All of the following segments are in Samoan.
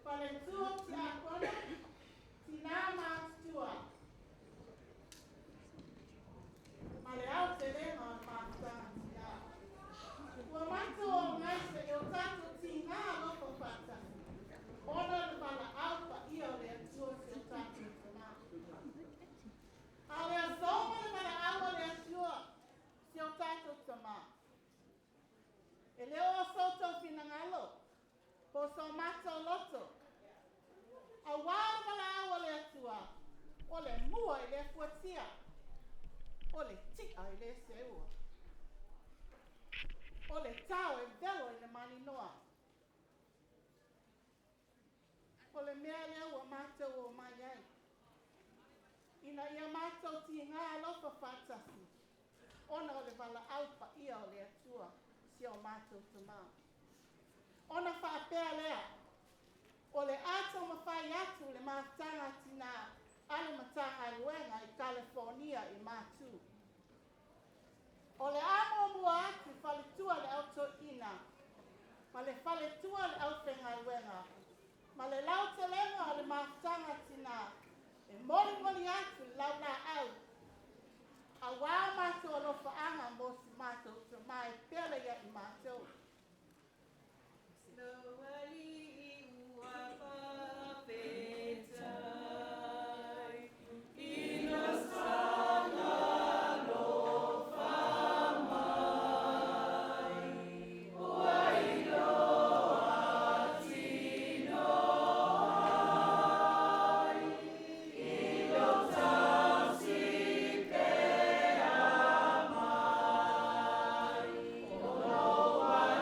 Faletua o Tiakono, Tinā Matutua, ma le aotelega o le mafutaga tinā. Ua matou omai seia o tatou tigā alofa faatasi, ona o le valaau paia o le Atua si o tatou Tamā. A o le aso ma le valaau a le Atua si o tatou Tamā, e le o so outou finagalo, po o so matou loto, auā le valaau a le Atua, o le mua e le fuatia, o le ti'a e le seua, o le tao e velo i le maninoa. O le mea lea ua matou omai ai, ina ia matou tigā alofa faatasi, ona o le valaau paia o le Atua si o matou Tamā. Ona faapea lea, o le a taumafai atu le mafutaga tinā a le Matagaluega i Kalifonia i Matu. O le a muamua atu i faletua o le Au Toeaina ma le faletua o le Aufaigaluega ma le lautelega o le mafutaga tinā e molimoli atu le laulaau auā matou alofaaga mo si matou tamā e pele ia i matou. Lou Alii ua faafetai i lou alofa mai, ua iloa tino ai i lou tausi pea mai, o lou.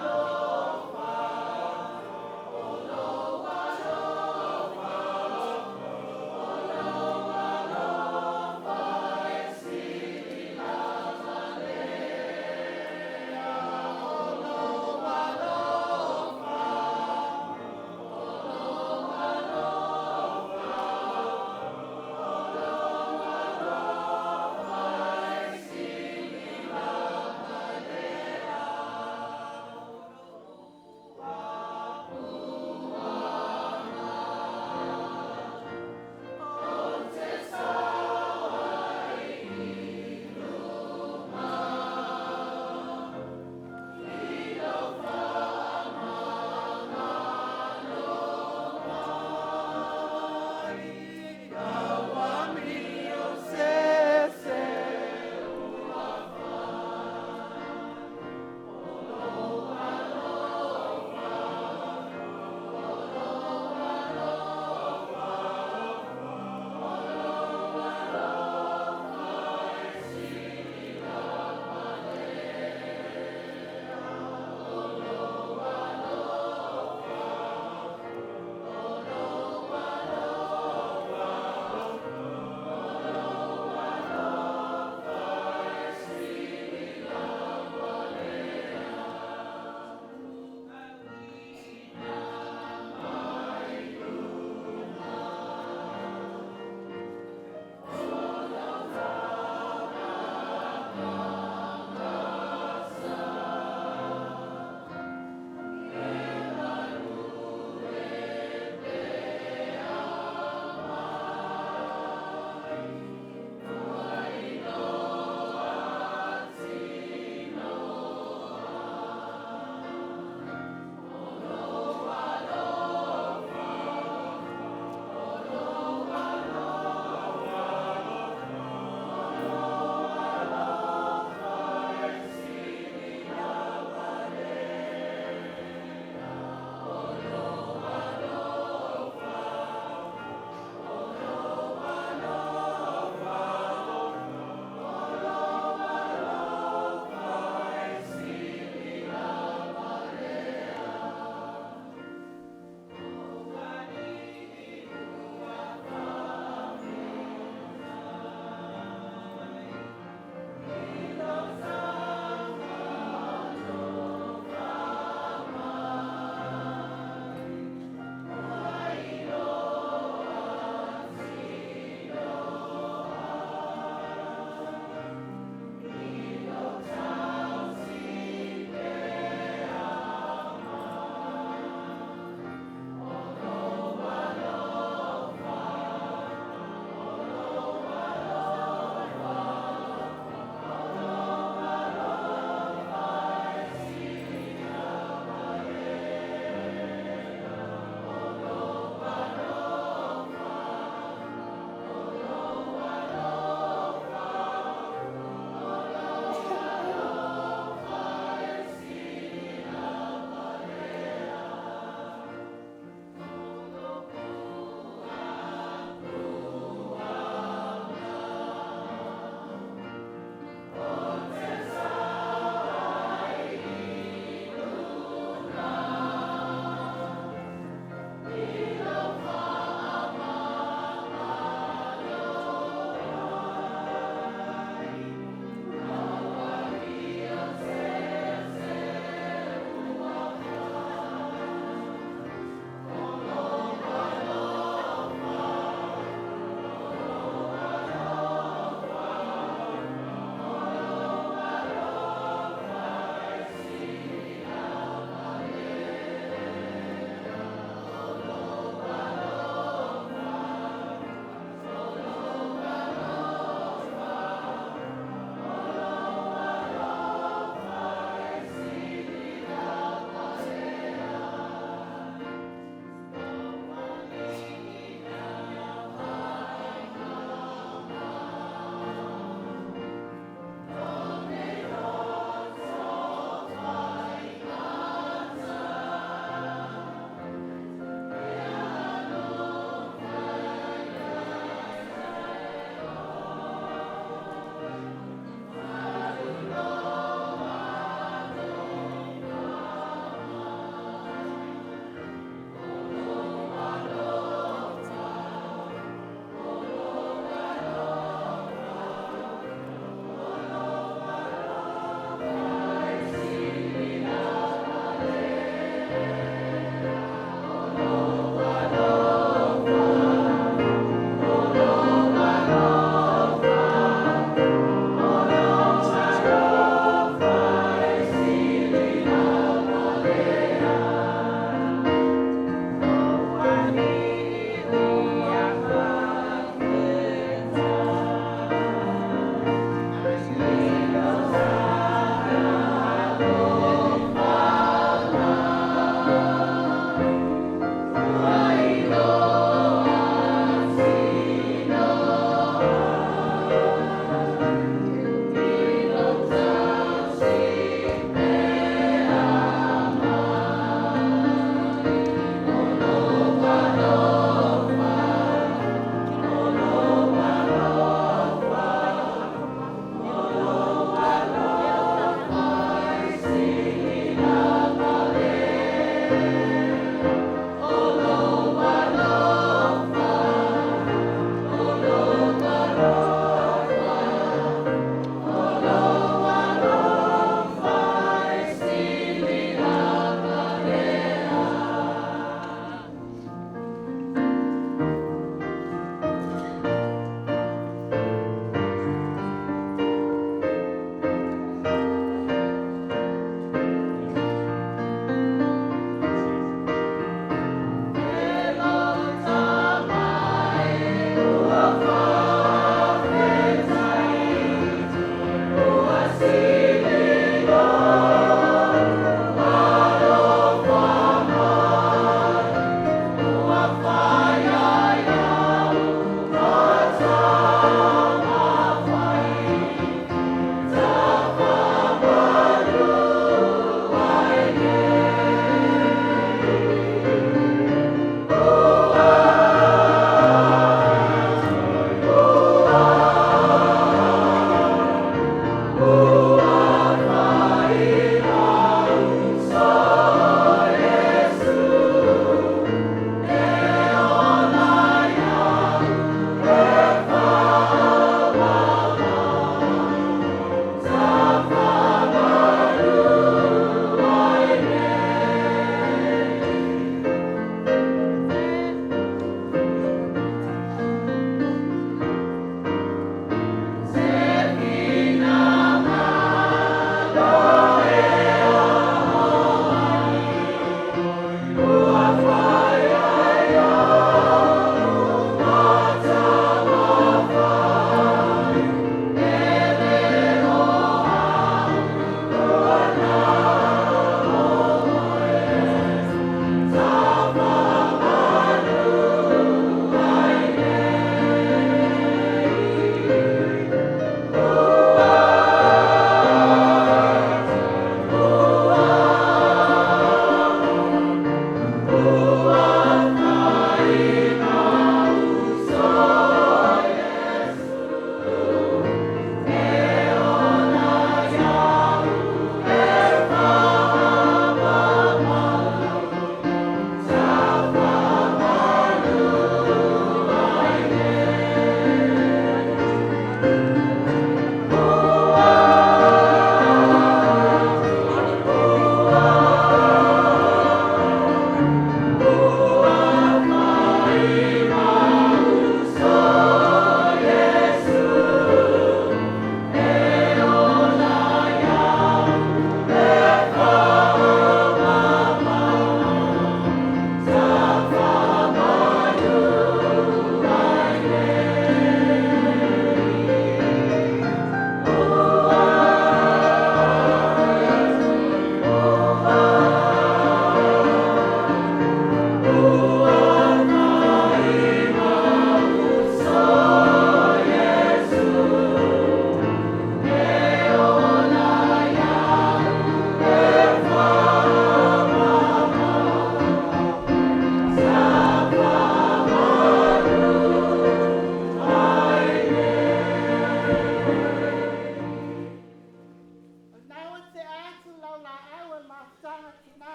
O lena ua tea atu lau laau o le mafutaga a tinā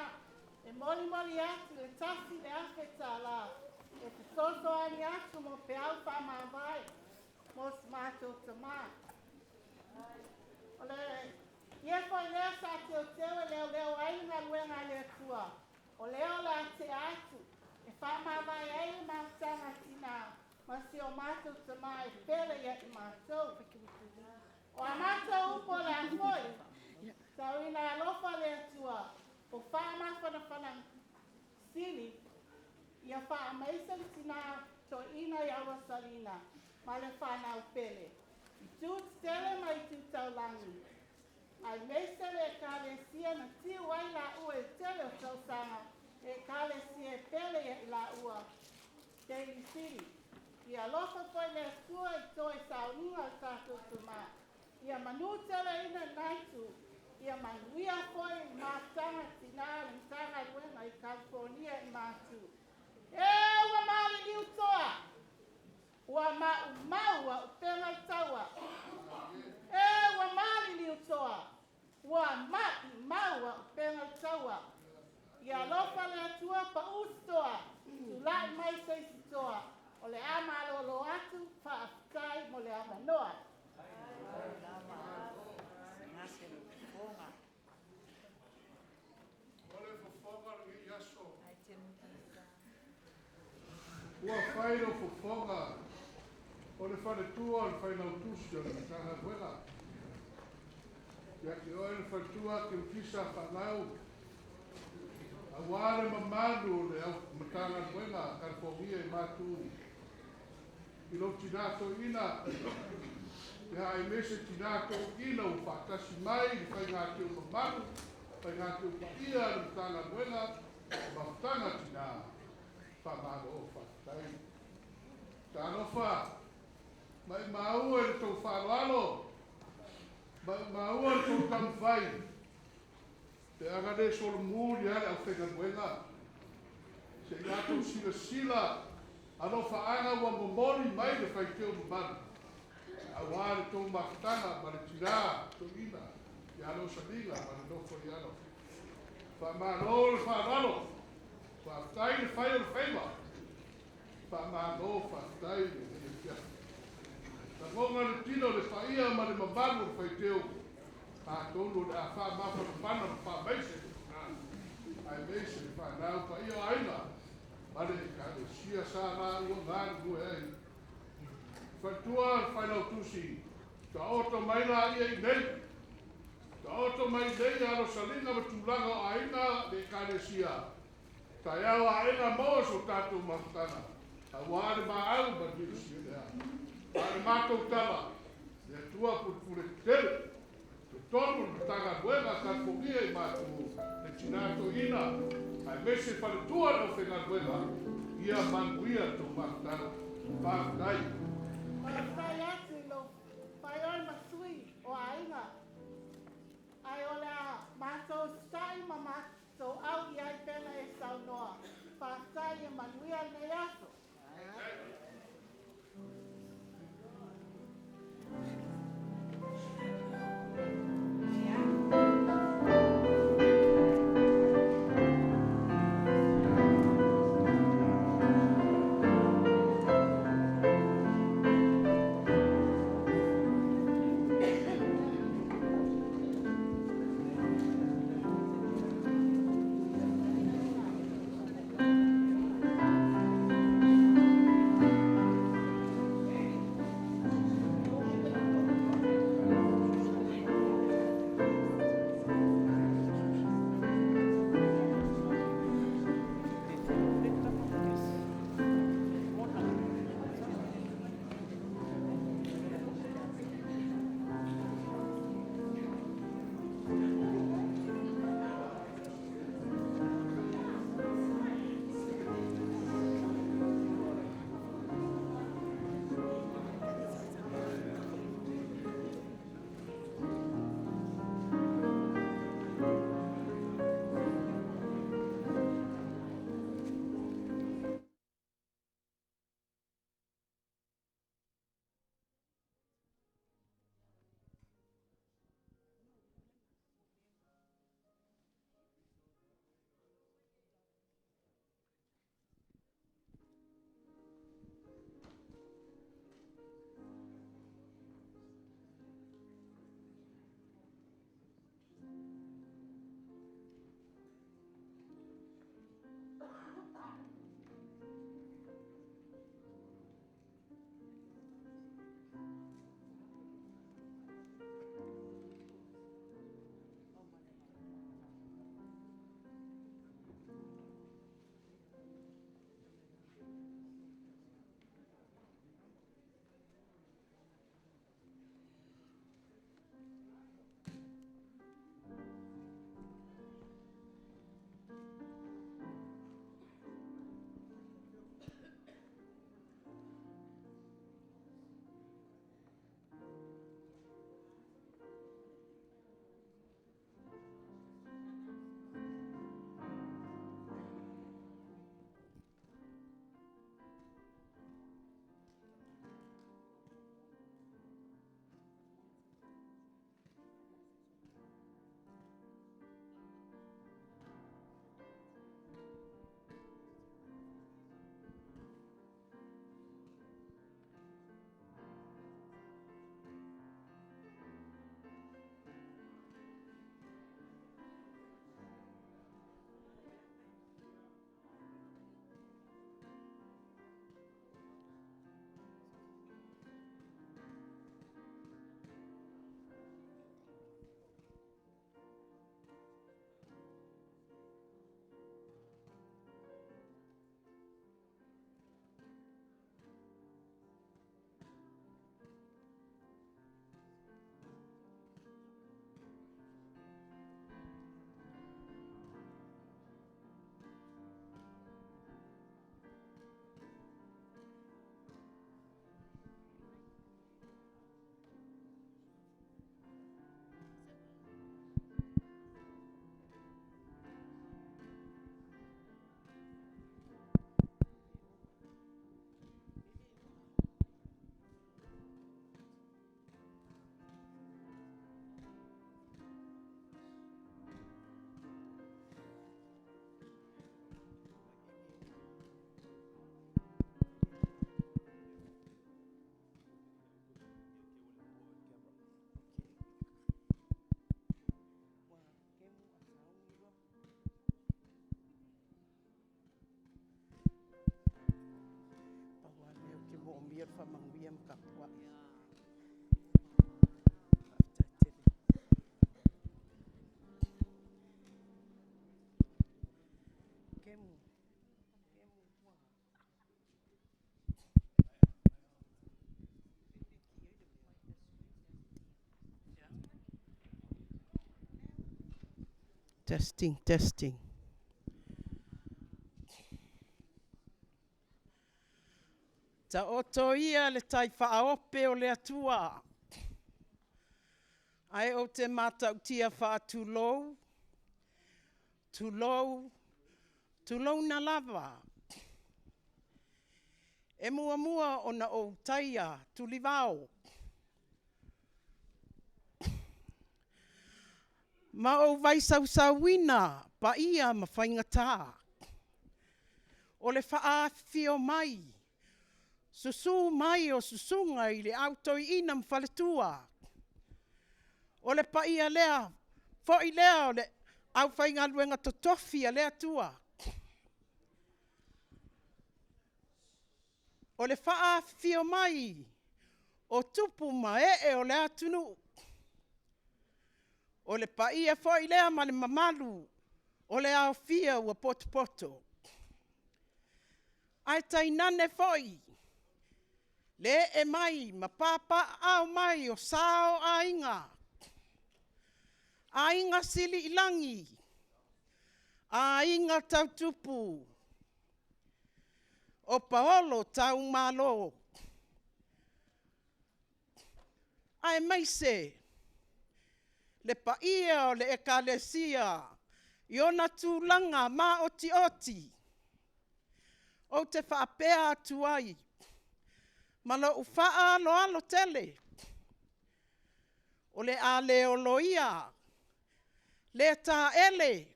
e molimoli atu le $1,000 e fesoasoani atu mo peau faamavae mo si matou tamā. O le ie foi lea sa teuteu e leoleo ai le galuega a le Atua, o lea o le a tea atu e faamavae ai le mafutaga a tinā ma si o matou tamā e pele ia i matou. O a matou upu o le a foi, tauina alofa le Atua o faamafanafana sili ia faamaise le tinā toeaina ia Rosalina ma le fanau pele i tu tetele ma i tu taulagi, aemaise le Ekalesia na tiu ai laua i le tele o tausaga, e Ekalesia e pele ia i laua. Daily City. Ia alofa foi le Atua i toe sauniga o le tatou tamā. Ia manuteleina lena itu, ia manuia foi le mafutaga tinā a le Matagaluega i California i Matu. E ua maliliu toa! Ua maumau a upega le taua! E ua maliliu toa! Ua maumau a upega le taua! Ia alofa le Atua paʻu se toa, tulai mai se isi toa, o le a malolo atu, faafetai mo le avanoa. O le fofoga o lenei aso, ua fai lou fofoga o le faletua o le Failautusi o le Matagaluega. Ia te oe le faletua Keutisa Faalau, aua le mamalu o le Matagaluega Kalifogia i Matu, i lou tina toeaina, ia aemaise tina toeaina ua faatasi mai i le faiga teu mamalu, faiga teu paia a le Matagaluega, mafutaga tina, faamalo faafetai. Talofa, maumau e le tou faaaloalo, maumau e le tou taumafai, pe aga le solomuli lava le aufaigaluega, se i latou silasila alofaaga ua momoli mai le faitio mamalu, aua le tou mafutaga ma le tina toeaina ia Losaliga ma le nofo i alo. Faamalo le faaaloalo, faafetai le fai o le faiva, faamalo faafetai le afiafi. Lagoga le tino le paia ma le mamalu o le faitio, atonu o le a faamafanafana ma faamaise le tina, aemaise le fanau paia o aiga, ma le ekalesia sa laua galulue ai. Faletua le Failautusi, taoto mai laia i nei, taoto mai nei alosaliga ma tulaga o aiga le ekalesia, taeao aena maua so tatou mafutaga, aua le maau ma le sia lea. A o le matou tala, le Atua pulepule tetele, totonu le Matagaluega Kalifogia i Matu, le tina toeaina, aemaise faletua le aufaigaluega, ia manuia le tou mafutaga. Faafetai. Faafetai atu i lou fai oe ma sui o aiga. Ae o le a matou usitai ma matou au i ai pei ona e saunoa. Faafetai ia manuia lenei aso. ma tapuai. Faafetai tele. Kemu. Testing, testing. Taoto ia le tai faaope o le Atua, ae ou te matautia faatulou, tulou, tulouna lava. E muamua ona ou taia tulivao ma ou vaisausauina paia ma faigata o le faaafifio mai, susu mai o susuga i le Au Toeaina ma Faletua, o le paia lea foi lea o le aufaigaluega totofi a le Atua, o le faaafifio mai o tupu ma ee o le atunuu, o le paia foi lea ma le mamalu o le aofia ua potopoto, ae tainane foi le ee mai ma papaaao mai o sa o aiga, Aiga Siliilagi, Aiga Tau Tupu, o paolo taumalo, aemaise le paia o le Ekalesia i ona tulaga maotioti. Ou te faapea atu ai ma lou faaaloalo tele, o le a le oloia, le taele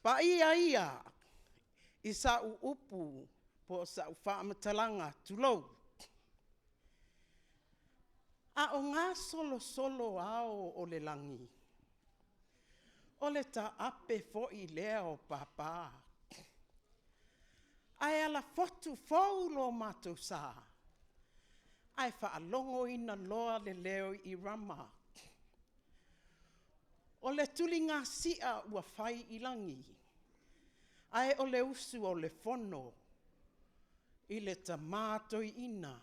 paia ia i sau upu po o sau faamatalaga, tulou. A o gasolosolo ao o le lagi, o le taape foi lea o papa, ae alafotu fou lo matou sa, ae faalogoina loa le leo i Rama. O le tuligasia ua fai i lagi, ae o le usu o le fono i le Tama Toeaina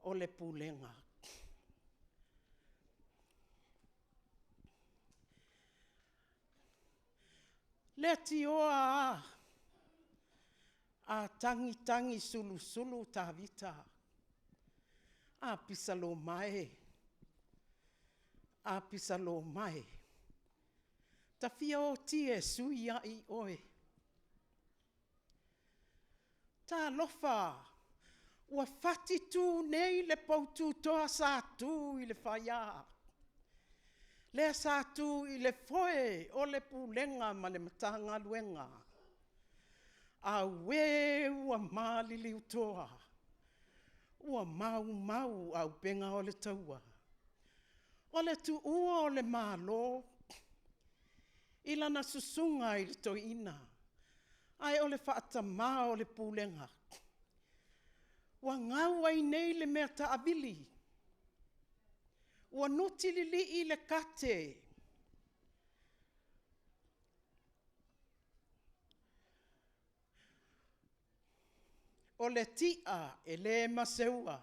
o le Pulega. Leatioa a a tagitagi sulusulu Tavita, Apisaloma e, Apisaloma e, ta fia oti e sui ai oe. Talofa! Ua fati tu nei le poututoa sa tu i le faia, lea sa tu i le foe o le Pulega ma le Matagaluega. Auē ua maliliutoa, ua maumau auupega o le taua, o le tuua o le Malo i lana susuga i le Toeaina, ae o le faatama o le Pulega, ua gau ai nei le mea taavili, ua nutililii le kate o le ti'a e le maseua,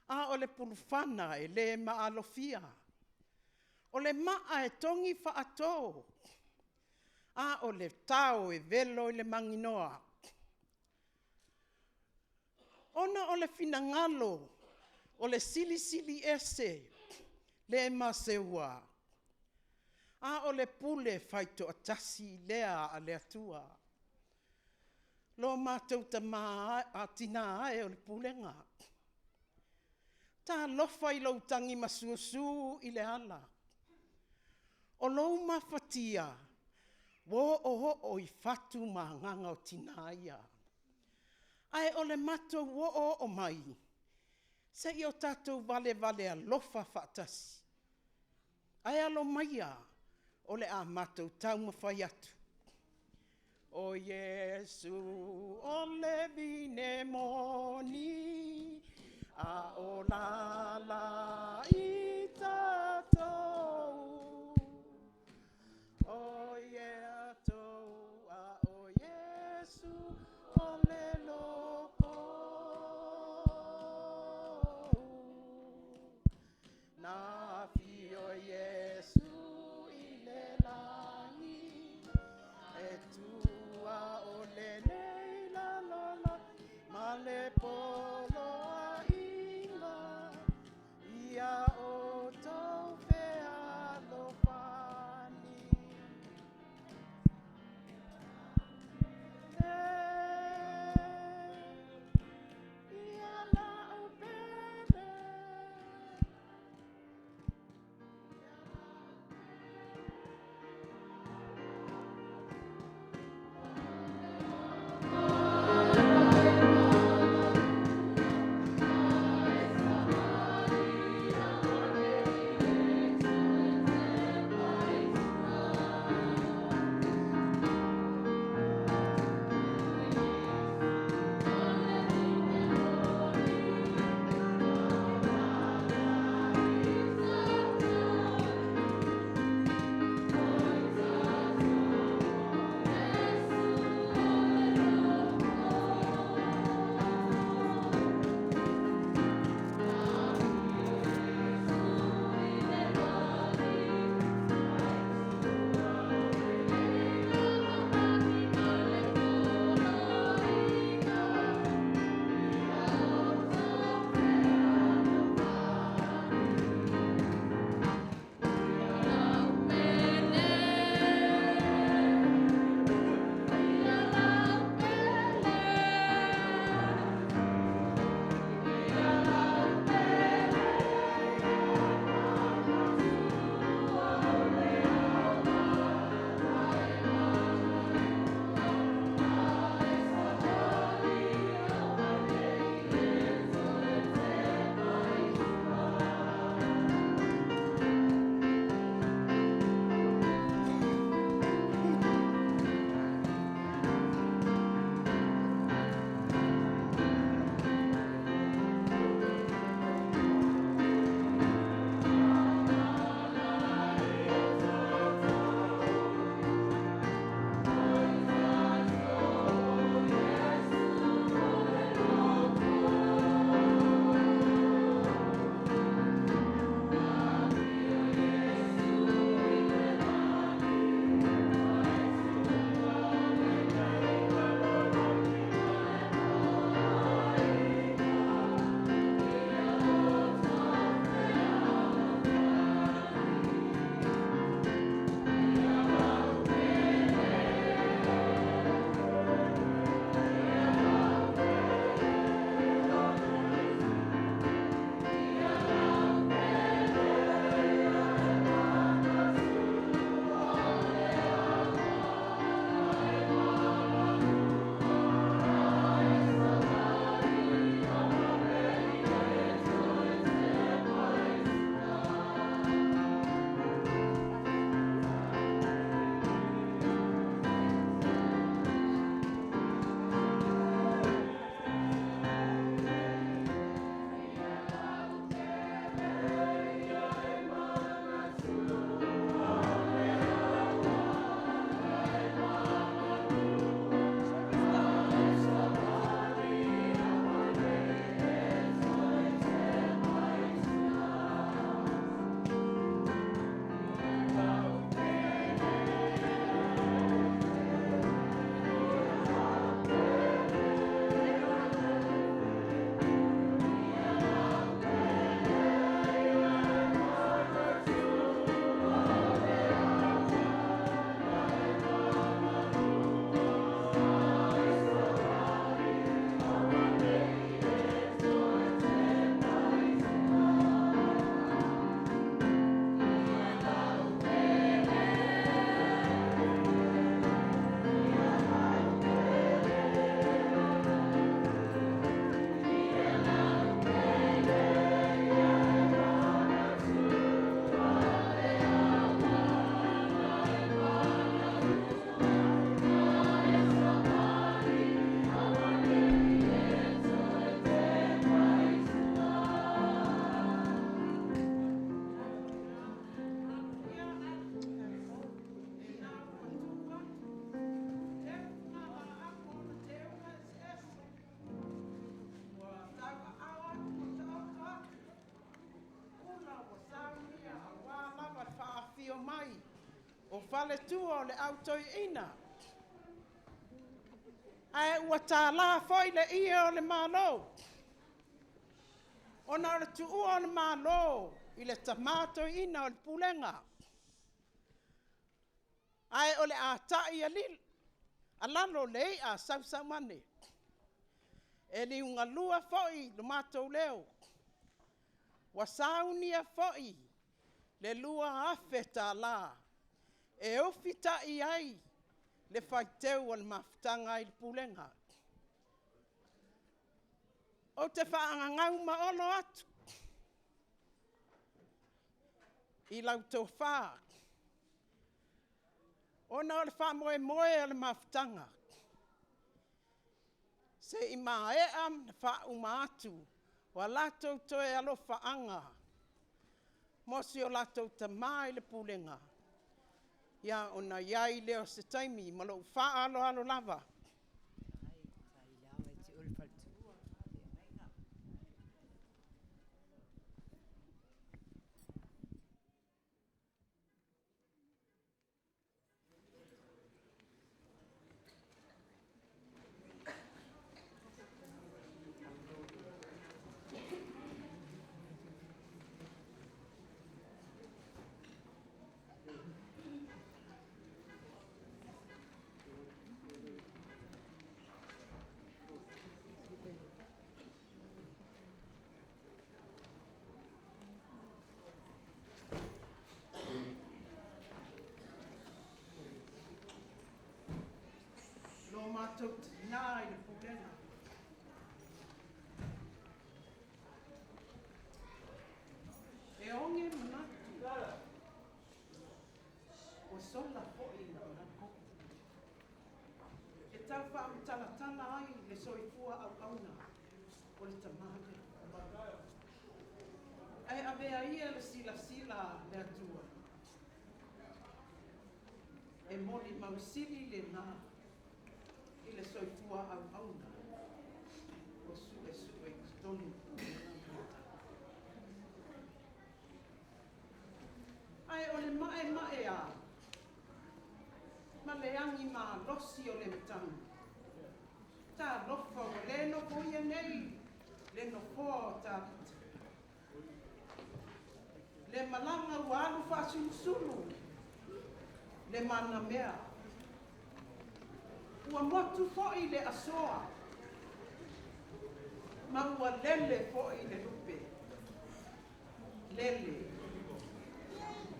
a o le pulufana e le maalofia, o le maa e togi faato, a o le tao e velo i le maninoa. Ona o le finagalo o le Silisili Ese le maseua, a o le pule faitoatasi lea a le Atua. Lo matou tama a tina e o le pulega, talofa i lou tagimasuasu i le ala, o lou mafatia ua oooo i fatu ma agaga o tina ia, ae o le matou oooo mai, seia o tatou valevale alofa faatasi. Ae alo maia o le a matou taumafai atu. O Iesu o le vine moni, a o lala i tatou. O ia tou a o Iesu o le loko. Na afio Iesu i le lagi, e tua o lenei lalolagi ma le poloaiga ia o. faletua o le au toeaina. Ae ua tālā foi le ie o le Malo, ona o le tuua o le Malo i le tamā toeaina o le pulega. Ae o le a ta'i alalo le i'a sausaumane. E liugalua foi lo matou leo, ua saunia foi le $2,000 e ufi ta'i ai le faiteu o le mafutaga i le pulega. Ou te faagagau maolo atu i lau tofa, ona o le faamoemoe o le mafutaga, se i maea ona faauma atu o latou toe alofaaga mo si o latou tama i le pulega, ia ona i ai lea o se taimi ma lou faaaloalo lava. Lo matou tina i le pulega. E oge manatu, ua sola foi na manatu. E tau faamatalatala ai le soifua auauna o le tama lea. Ae avea ia le silasila a le Atua e molimau sili lena i le soifua auauna o suesue i totonu o pulega ma matata. Ae o le maemaea ma le agi malosi o le matagi, talofa ua le nofoia nei le nofoa o Tavita. Le malaga ua alu faasulusulu le manamea. Ua motu foi le asoa ma ua lele foi le lupe. Lele,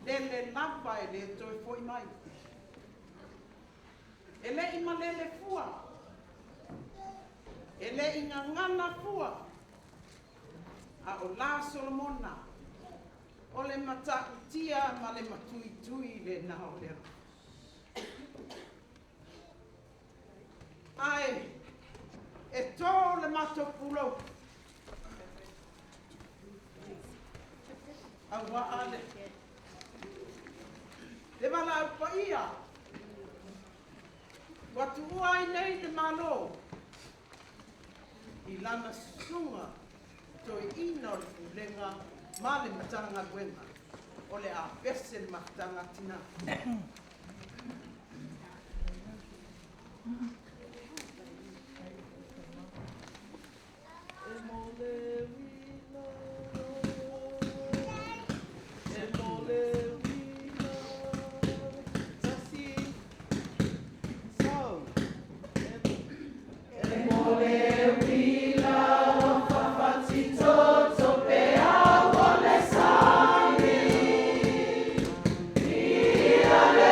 lele lava e le toe foi mai. E le i malele fua, e le i gagana fua, a o la Solomona, o le matautia ma le matuitui lena o le alofa. Ae e tō le matou pulou, auā le le valaau paia ua tuua ai nei le Malo i lana susuga toeaina o le pulega ma le Matagaluega o le a pese le mafutaga a tina. E mo le uila, e mo le uila, tasi, sau, e mo le uila, ua fafatitoto pe au o le sami. Ia le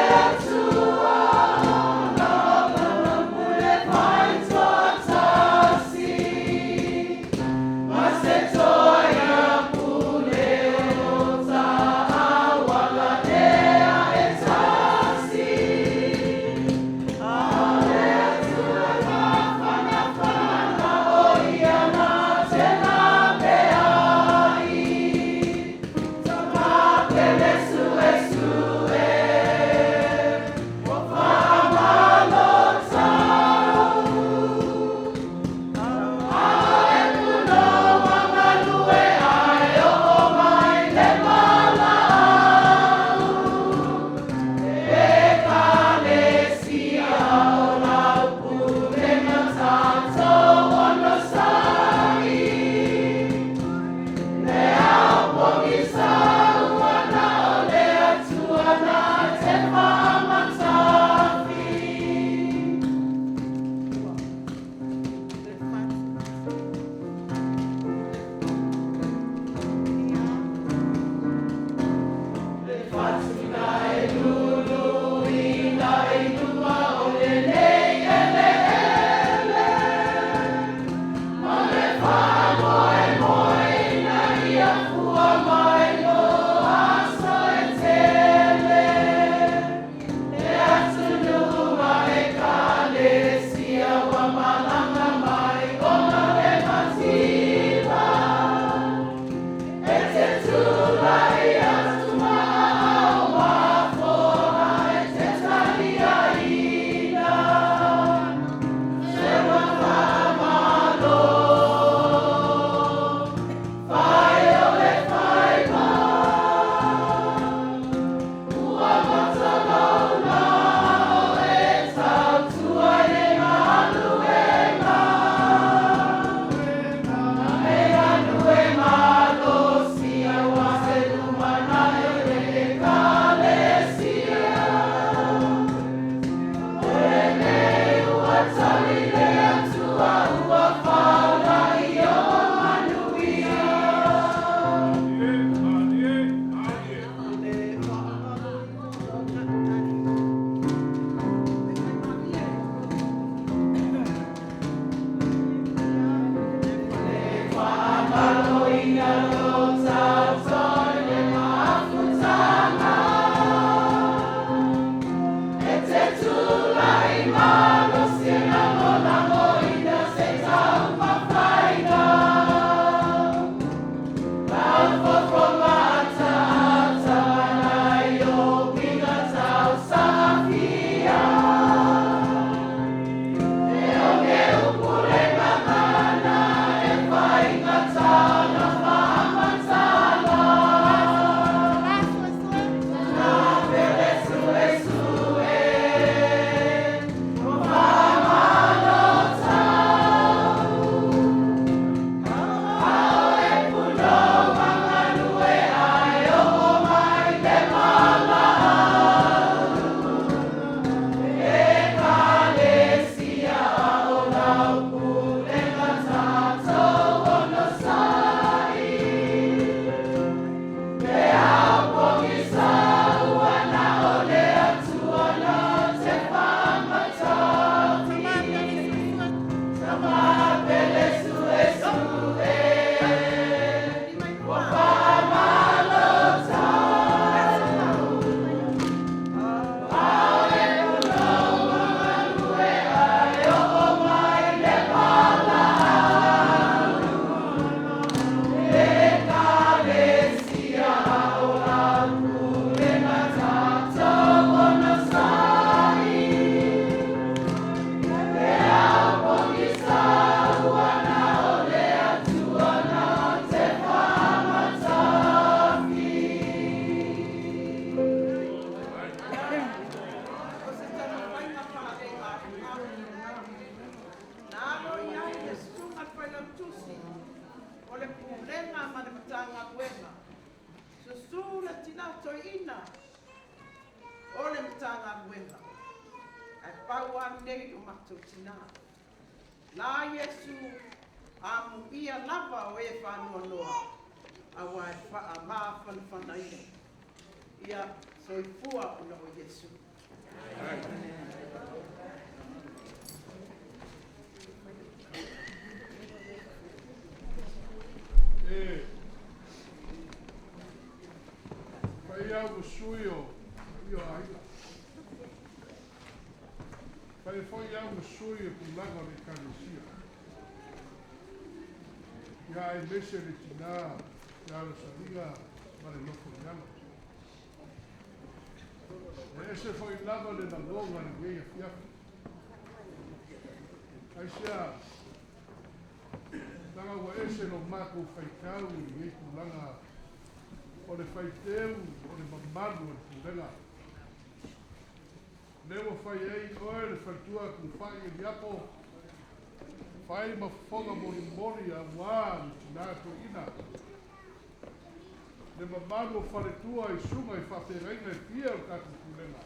tinā toeaina o le Matagaluega, ae pau lava lenei o matou tinā. La Iesu, amuia lava o e faanoanoa, auā e faamafanafanaina. Ia soifua ona o Iesu. E fai au ma sui o paia o aiga. Fai foi au ma sui o tulaga o le Ekalesia. Ia aemaise le tinā ia Rosalia ma le nofo i alo. E ese foi lava le lagona i lenei afiafi. Aisea? Leaga ua ese lo matou faitau i lenei tulaga o le faiteu o le mamalu o le pulega. Lea ua fai ai oe le faletua Tuufai Eliapo, fai ma fofoga molimoli auā le tinā toeaina. Le mamalu o faletua i susuga i faafeagaiga e fia o le tatou pulega,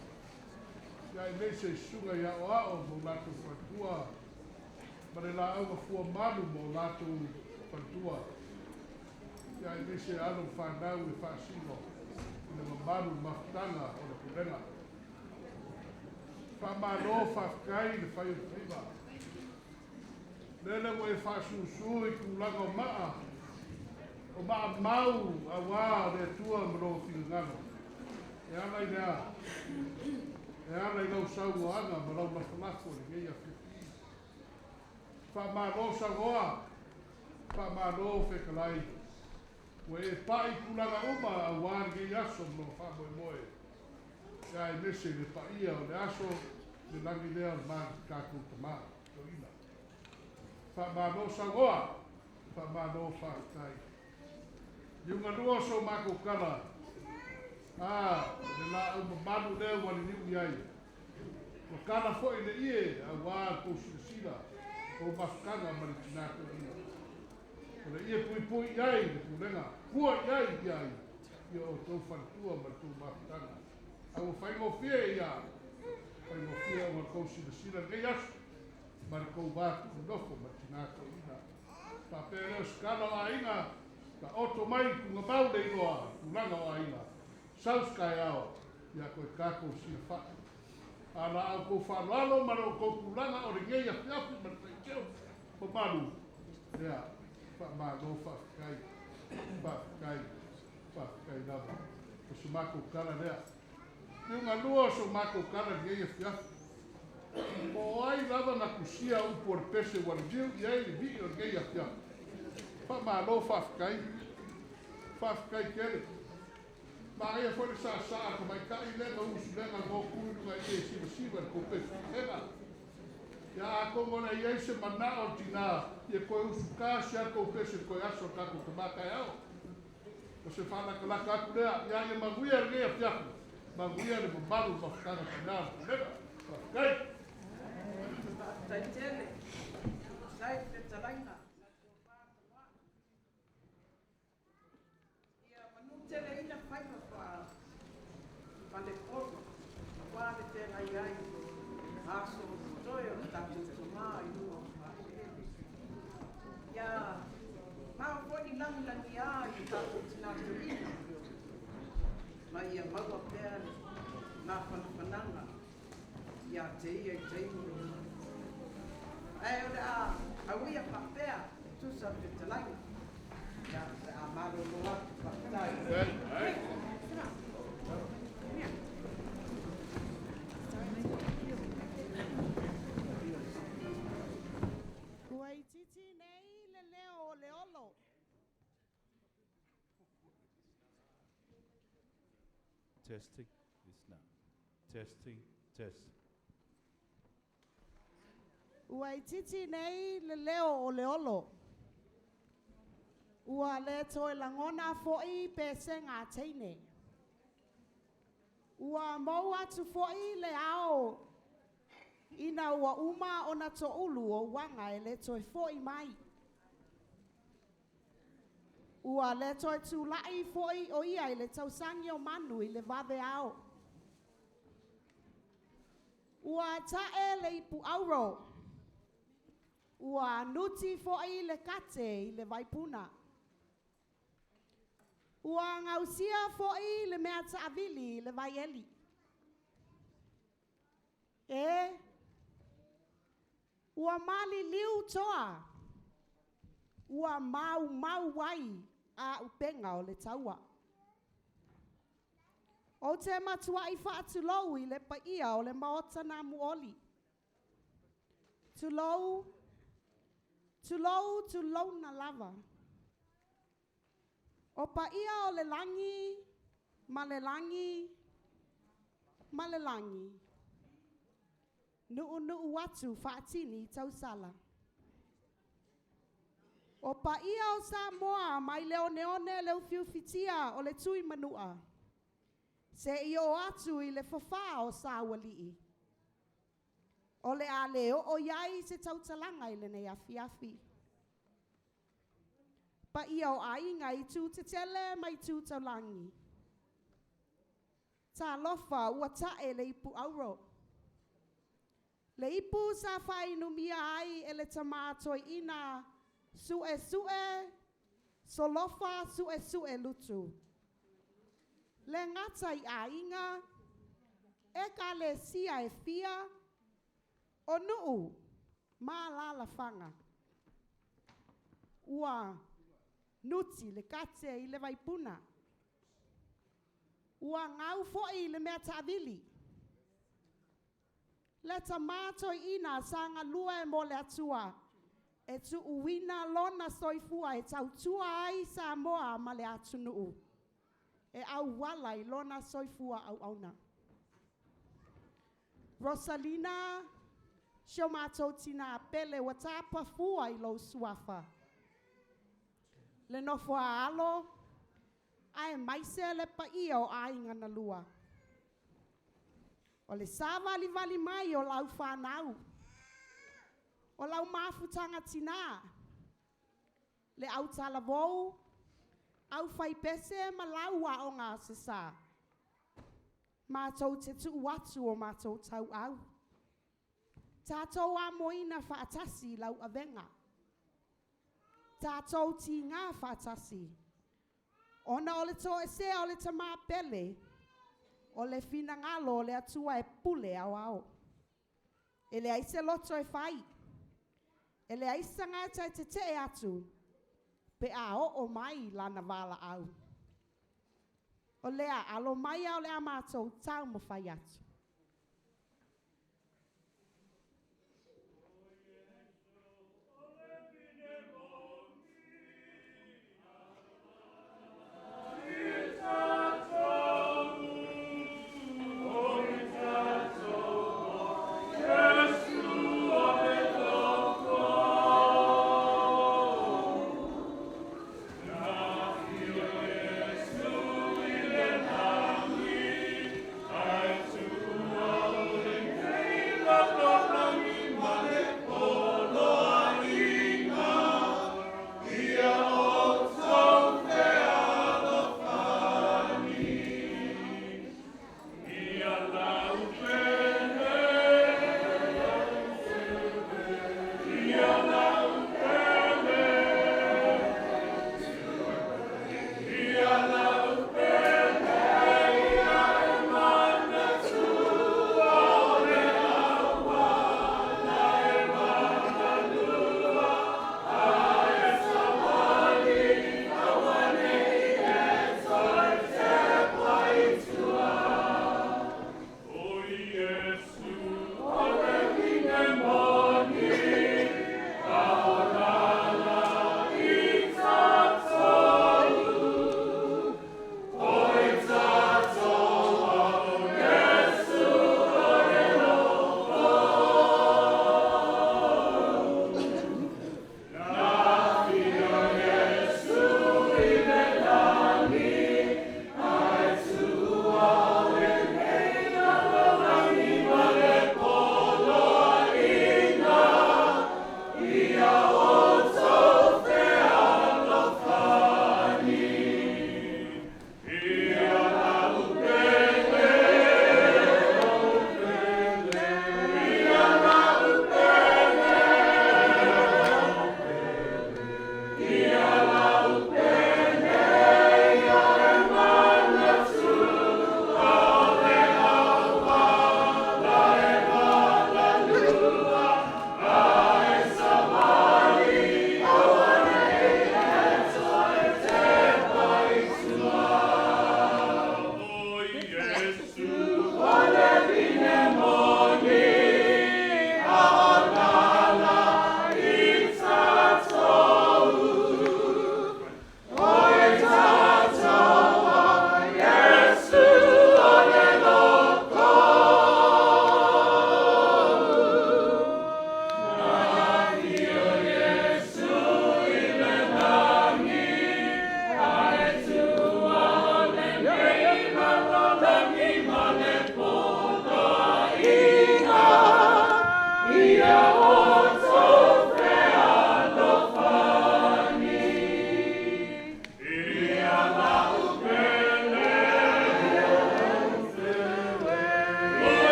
ia aemaise i susuga i aoao ma o latou faletua ma le laau afua malu ma o latou faletua, ia aemaise alo ma fanau e faasino i le mamalu o le mafutaga o le pulega. Faamalo faafetai i le fai o le faiva. Lele ua e faasusu i tulaga o maa, o maa mau auā le Atua ma lou finagalo. E ala i le a? E ala i lau saunoaga ma lau lafolafo i lenei afiafi. Faamalo saunoa, faamalo fetalai. Ua e pai i tulaga uma auā lenei aso ma lona faamoemoe. Ia aemaise le paia o le aso le lagi lea o le tatou Tama Toeaina. Faamalo saunoa, faamalo faafetai. Liugalua o so matou tala, a, o le laau mamalu lea ua liliu i ai. Ua tala foi le ie auā le tou silasila, tou mafutaga ma le tinā toeaina. O le ie puipui i ai le pulega, pua i ai i ai i o outou faletua ma le tou mafutaga. A ua faigofie ia, faigofie ona tou silasila lenei aso ma le tou va tuunofo ma le tinā toeaina. Faapea lea o se tala o aiga, taoto mai i tugamau le igoa, tulaga o aiga, sau se taeao, ia toe tatou silafai. A la outou faaaloalo ma lo outou tulaga o lenei afiafi ma le faitio mamalu, lea, faamalo faafetai, faafetai, faafetai lava. O se matou tala lea. Liugalua o so matou tala i lenei afiafi. Po o ai lava na tusia upu o le pese ua liliu i ai le vii o lenei afiafi. Faamalo faafetai, faafetai tele. Manaia foi le saasaa a le tamaitai lea na usulega goku i luga i e sivasiva i le tou pese ega. Ia atonu o le a i ai se manao o le tinā ia toe usuka si a tou pese i le toe aso o le tatou tama taeao. O se faalatalata atu lea, ia ia manuia lenei afiafi, manuia le mamalu o le mafutaga tinā o le Pulega. Faafetai. Faafetai tele. Faafetai i le fetalaiga. Ia manuteleina faiva faafalepolo aua le feagai ai ma aso o totoe o le tatou tama i luga o faeleele. Ia mao foi ni lagilagia i le tatou tina toeaina ma ia maua pea le mafanafanaga ia te ia i taimi o luma. Ae o le a auia faapea e tusa o le fetalaiga. Ia, o le a malolo atu. Faafetai. Ua itiiti nei le leo o Leolo. Testing is now. Testing, test. Ua itiiti nei le leo o Leolo. Ua le toe lagona foi pesega a teine. Ua mou atu foi le ao ina ua uma ona toulu o uaga e le toe foi mai. Ua le toe tula'i fo'i o ia i le tausagi o manu i le vaveao. Ua ta'e le ipu auro. Ua nuti fo'i le kate i le vaipuna. Ua gausia fo'i le mea ta'avili i le vaieli. E, ua maliliu toa, ua maumau ai a'upega o le taua. Ou te matua'i fa'atulou i le paia o le maota na mu'oli. Tulou, tulou, tulouna lava. O paia o le lagi, ma le lagi, ma le lagi. Nu'unu'u atu fa'atini tausala. O paia o Samoa mai le oneone le ufiufitia o le tui manu'a. Se'i oo atu i le fafā o Sauali'i. O le a le oo i ai se tautalaga i lenei afiafi. Paia o aiga i tu tetele ma i tu taulagi. Talofa ua ta'e le ipu auro. Le ipu sa fa'ainumia ai e le tamā toe'ina su'esu'e Solofa su'esu'e Lutu. Le gata i aiga, ekalesia e fia, o nu'u ma alalafaga. Ua nuti le kate i le vaipuna. Ua gau fo'i le mea ta'avili. Le tamā toe'ina sa galue mo le Atua e tu'uina lona soifua e tautua ai Samoa ma le atunu'u. E auala i lona soifua auauna. Rosalina, si o matou tinā pele ua tapafua i lou suafa. Le nofo a alo, aemaise le paia o aiga na lua. O le savalivali mai o lau fanau, o lau mafutaga tinā, le autalavou, aufaipese ma lau aoga Aso Sa. Matou te tu'u atu o matou tau'au. Tatou amoina fa'atasi lau avega. Tatou tigā fa'atasi. Ona o le to'esea o le tamā pele, o le finagalo o le Atua e pule aoao. E leai se loto e fai. E leai se tagata e tete'e atu pe a oo mai lana vala'au. O lea alo mai a o le a matou taumafai atu.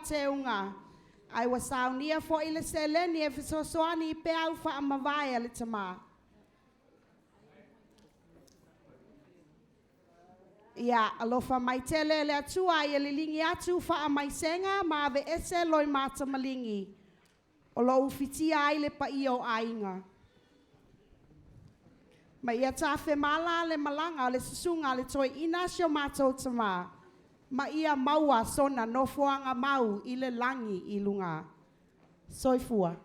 teuga, ae ua saunia fo'i le seleni e fesoasoani i peau faamavae a le tamā. Ia alofa mai tele le Atua ia liligi atu faamaisega ma aveese loimata maligi o lo o ufitia ai le paia o aiga. Ma ia tafemala le malaga a le susuga a le toeaina a si o matou tamā, ma ia maua sona nofoaga mau i le lagi i luga. Soifua.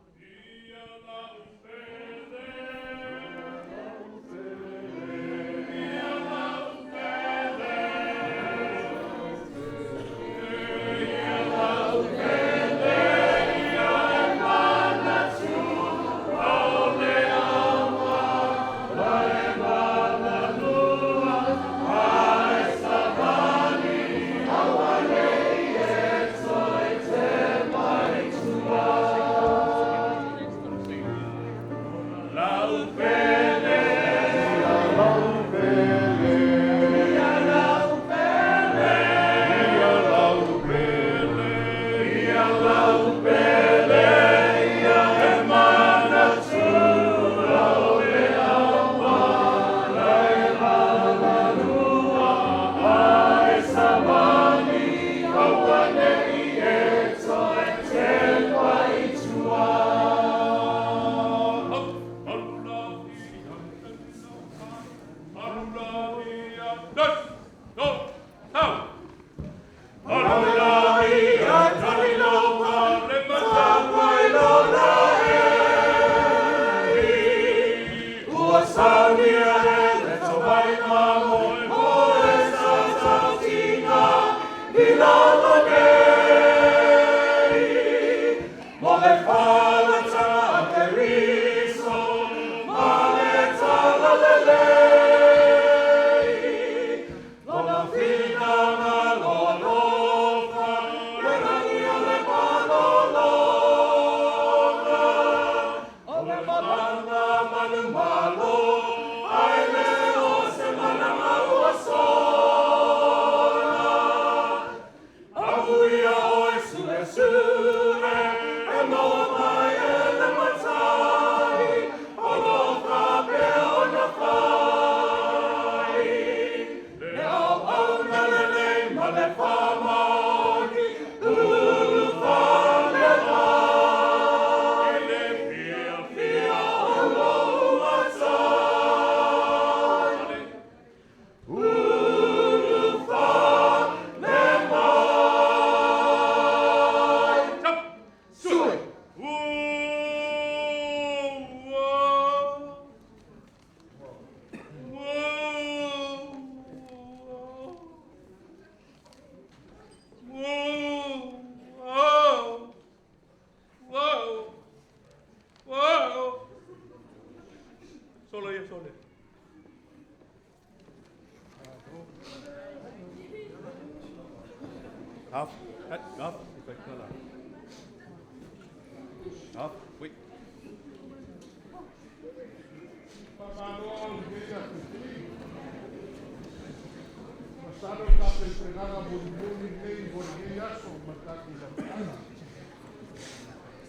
Masalo tapenapenaga mulimuli lenei mo lenei aso ma le tatou mafutaga.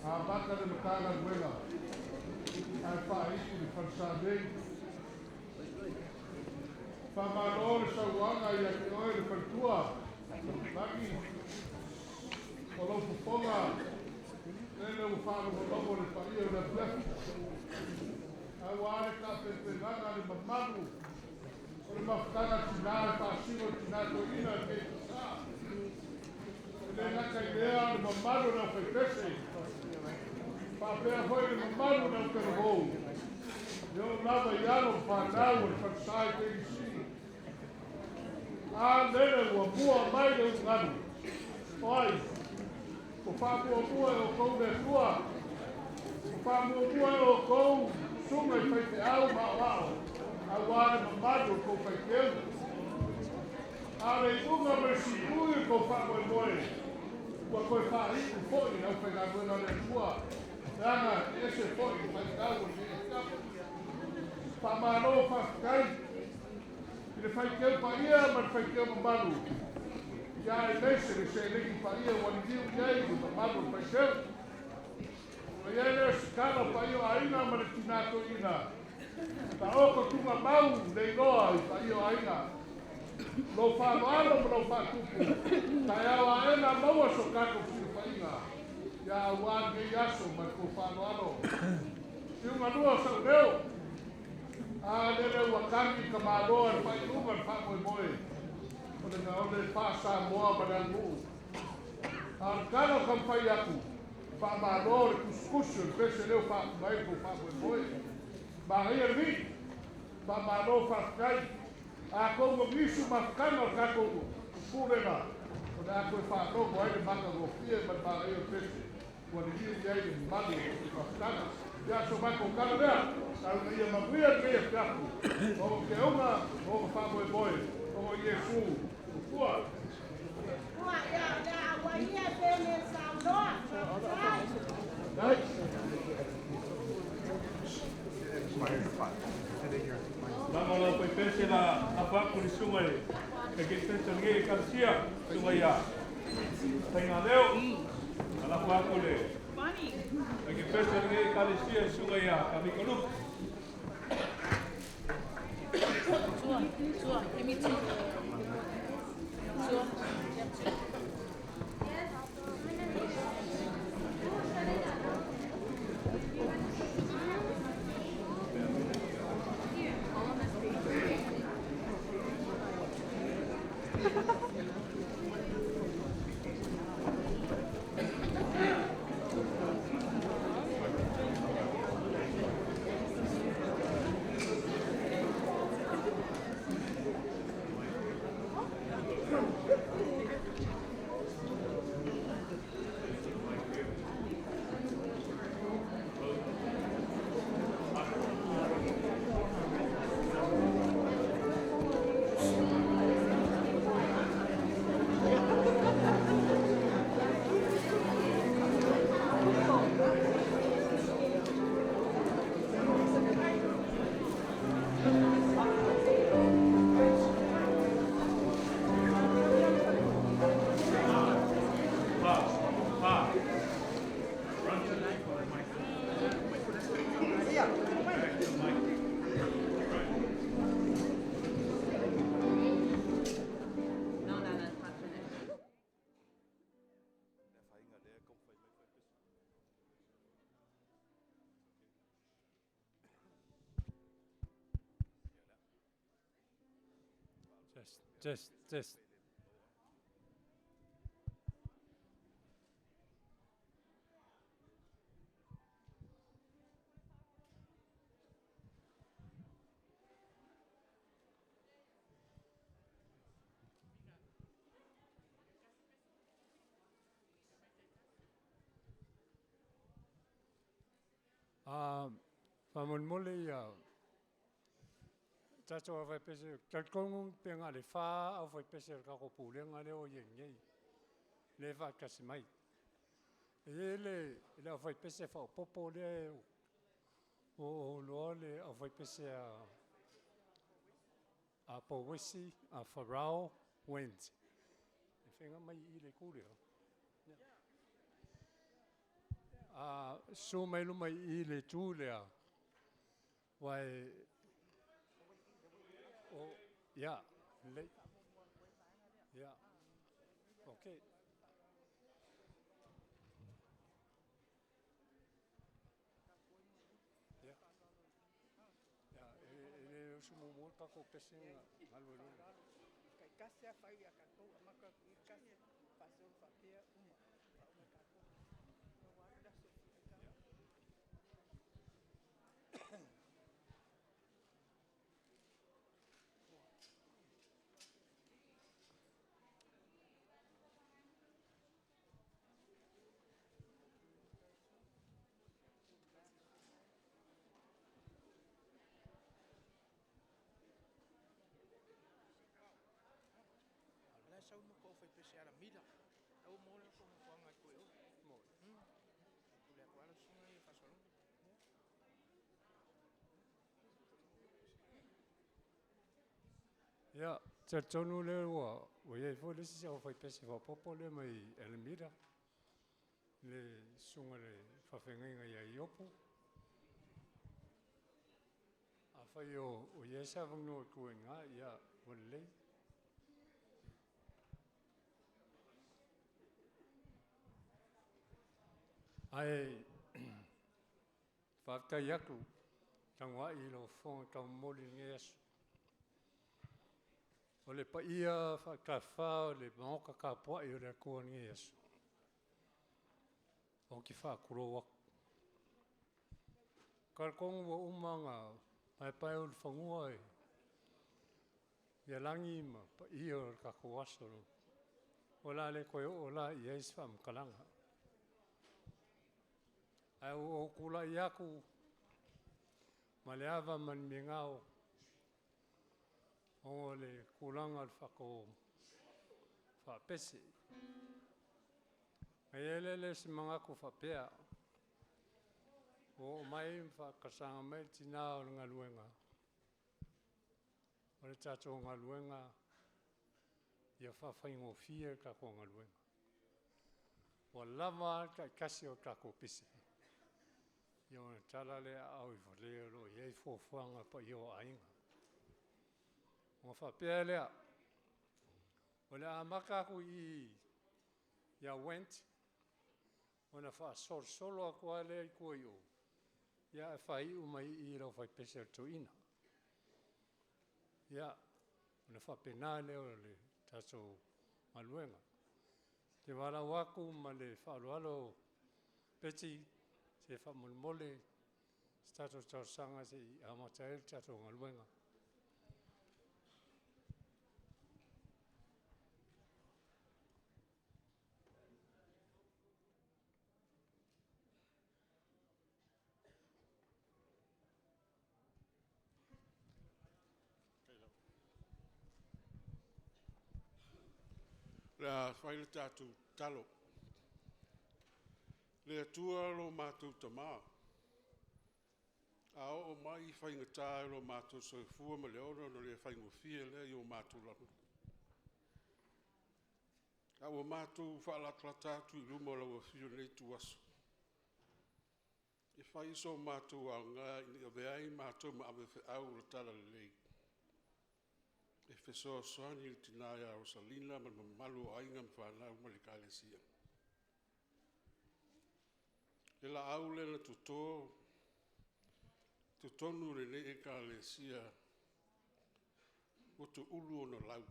Amata le Matagaluega ae faaiu le falesa nei. Faamalo le sauaga ia te oe le faletua Lagi o lou fofoga lele ua faalogologo le paia o le afiafi auā le tapenapenaga le mamalu o le mafutaga tinā e faasino i tinā toeaina le keikisā. E le gata i lea le mamalu o le aufaipese, faapea foi le mamalu o le autalavou, e oo lava i alo ma fanau o le falesa i KBC. A lele ua mua mai le ulugalu, o ai, ua faamuamua e outou le Atua, ua faamuamua e outou susuga i faifeau ma aoao, auā le mamalu o le tou faiteu. A o le iuga ma le siui o le tou faamoemoe, ua toe faaiu foi i le aufaigaluega a le Atua, leaga e ese foi le faitau o lenei afiafi. Faamalo faafetai i le faiteu paia ma le faiteu mamalu. Ia aemaise le seleni paia ua liliu i ai le mamalu o le faiteu. Ona i ai lea o se tala o paia o aiga ma le tinā toeaina, taoto tugamau le iloa i paia o aiga. Lou faaaloalo ma lou faatupu, taeao aena maua so tatou silafaiga, ia aua lenei aso ma le tou faaaloalo. Liugalua o sau leo, a lele ua tagi ka Malo a le faaiuga o le faamoemoe o le o le faa-Samoa ma le aganuu. A o le tala o taumafai atu, faamalo le tusitusi o le pese lea ua faauma ai le tou faamoemoe. Manaia le vii, faamalo faafetai. Atonu o nisi o mafutaga o le tatou Pulega, o le a toe faalogo ai le matagofie ma le manaia o le pese ua liliu i ai le mamalu o le mafutaga. Ia, so matou tala lea, tau ina ia manuia lenei afiafi, o ona keauga, o ona faamoemoe, ona o Iesu Soifua. Ua ia o le a auai ia e pe le saunoa. Faafetai. Lama lau faipese la lafo atu i le susuga i le Taitaifono o lenei Ekalesia, susuga ia Taigaleo. Na lafo atu i le Taitaifono o lenei Ekalesia, le susuga ia Tavita Lupe. Tua, tua, give me two. Tua, yeah, two. Fa, fa. Run to the mic. Back to the mic. Right. No, no, no, it's not finished. Test, test, test. Faamolemole ia tatou aufaipese, talitonu pe na o le 4 aufaipese a le tatou pulega lea ua i ai nei, lea e faatasi mai. E i ai le aufaipese faaopoopo lea ua ou iloa le aufaipese a Pouesi, a Farao Went. E faiga mai i le itu lea. A susu mai luma i le itu lea, aua e, o, ia, lelei. Ia, okay. Ia, ia, e le usu muamua le tatou pese na galu ai loa. Kasi a fai ia tatou amata atu i kasi faasolo faapea uma faauma tatou. Ua alu le aso e fia ai tatou. La e sau ma kou faipese alamila. Lau mo le kou mafuaga i koe o. Mo. Pule atu ala susuga ia faasolomuli. Ia, talitonu lea ua Ua i ai foi le isi aufaipese faaopoopo lea mai Alameda, le susuga i le faafeagaiga ia Iopu. Afai o i ai se avanoa e tuu ai i ina, ia ua lelei. Ae faafetai atu tagoai i lau fofoga taumomoli i lenei aso. O le paia faatafa o le maota tapuai o le Atua i lenei aso, ou te faatulou atu. E talitonu ua uma ona paepaeulufanua ia lagi ma paia o le tatou aso, o le a le toe oo la i ai se faamatalaga. Ae ua ou tulai atu ma le ava ma le migao ona o le tulaga o le faapese. Ona i ai lea o se manatu faapea, ua oo mai ma faatalosaga mai le tina o le galuega, o le tatou galuega ia faafaigofie le tatou galuega. Ua lava a le taitasi o le tatou pese, ia ona tala lea o aao i valea o lo o i ai fuafuaga a le paia o aiga. Ona faapea lea, o le a amata atu i i ia Went ona faasolosolo atu lava lea i tua i o, ae faaiu mai i i le aufaipese a le toeaina. Ia, ona faapena lea o le tatou galuega. Ou te valaau atu ma le faaaloalo Beti, se faamolemole se tatou talosaga se i amata ai le tatou galuega. O le a fai le tatou tatalo. Le Atua lo matou Tama, a oo mai faigata i lo matou soifua ma le ola ona le faigofie lea i o matou lagona. A ua matou faalatalata atu i luma o lau Afio i lenei ituaso, e fai so matou aoga ina ia avea ai matou ma ave feau o le talalelei e fesoasoani i le tina ia Rosalina ma le mamalu o aiga ma fanau ma le Ekalesia. Le laau lea na toto i totonu o lenei Ekalesia ua tuulu ona lau,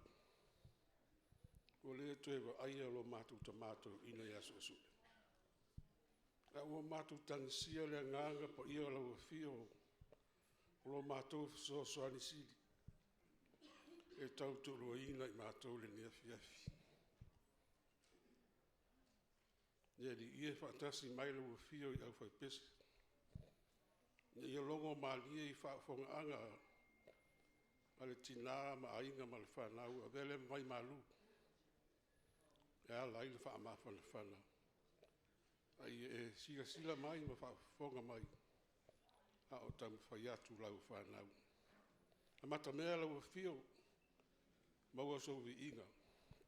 ua le toe vaaia lo matou tama toeaina ia Suesue. Ae ua matou tagisia le agaga paia o lau Afio o lo matou fesoasoani sili e tau toeluaina i matou i lenei afiafi. Le Alii e, faatasi mai lau Afio i le aufaipese, ina ia logomalie i le faafofogaaga a le tina ma aiga ma le fanau, avea lea ma vai malu e ala ai le faamafanafana, a ia e silasila mai ma faafofoga mai a o taumafai atu lau fanau. Amatamea lau afio, maua sou viiga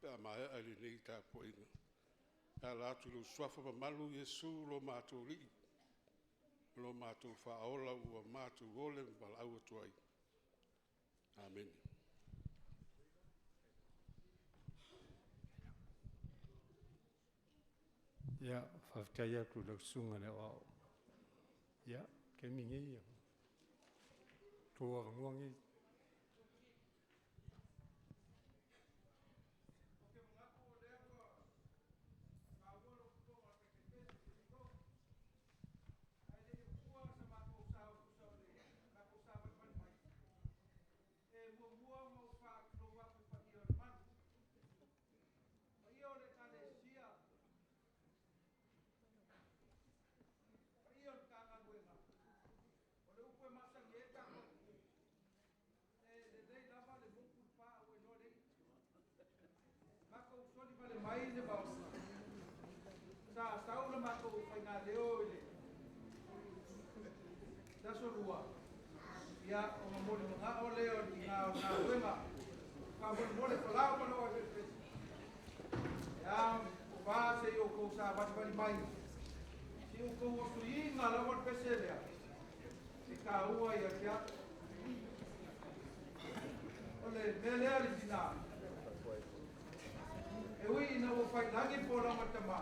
pe a maea lenei tapuaiga. E ala atu i lou suafa mamalu Iesu lo matou Alii ma lo matou Faaola ua matou ole ma valaau atu ai. Amene. Ia, faafetai atu i lau susuga i le aoao. Ia, o le taimi lenei, o lou avanoa lenei. E a o vā se i outou savalivali mai, se i outou osuiga lava le pese lea, e taua ia te a'u. O le mea lea le tinā, e ui ina ua failagi folauga a tamā,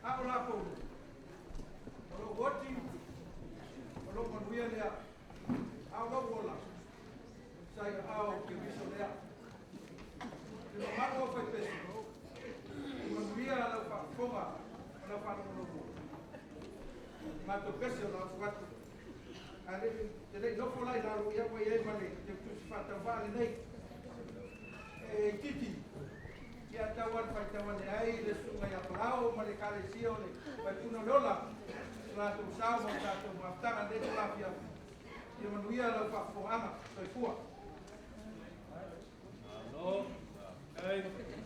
a o latou, o lo'u oti, o lo'u manuia lea, a o lou ola, sa i aao o Keriso lea. Le mamalu o faipese, e manuia lau faafofoga ma lau faalogologo i matou pese o le a atu. Ae te le'i nofo la i lalo ia ua i ai ma le teutusi faatauvaa lenei. E itiiti, ia tau ane faitau ane ai le susuga ia Palao ma le Ekalesia o le Vaipuna o le Ola, so latou sao ma le tatou mafutaga i lenei itula afiafi. Ia manuia lau faafofogaaga. Soifua. Malo, faafetai. Malo le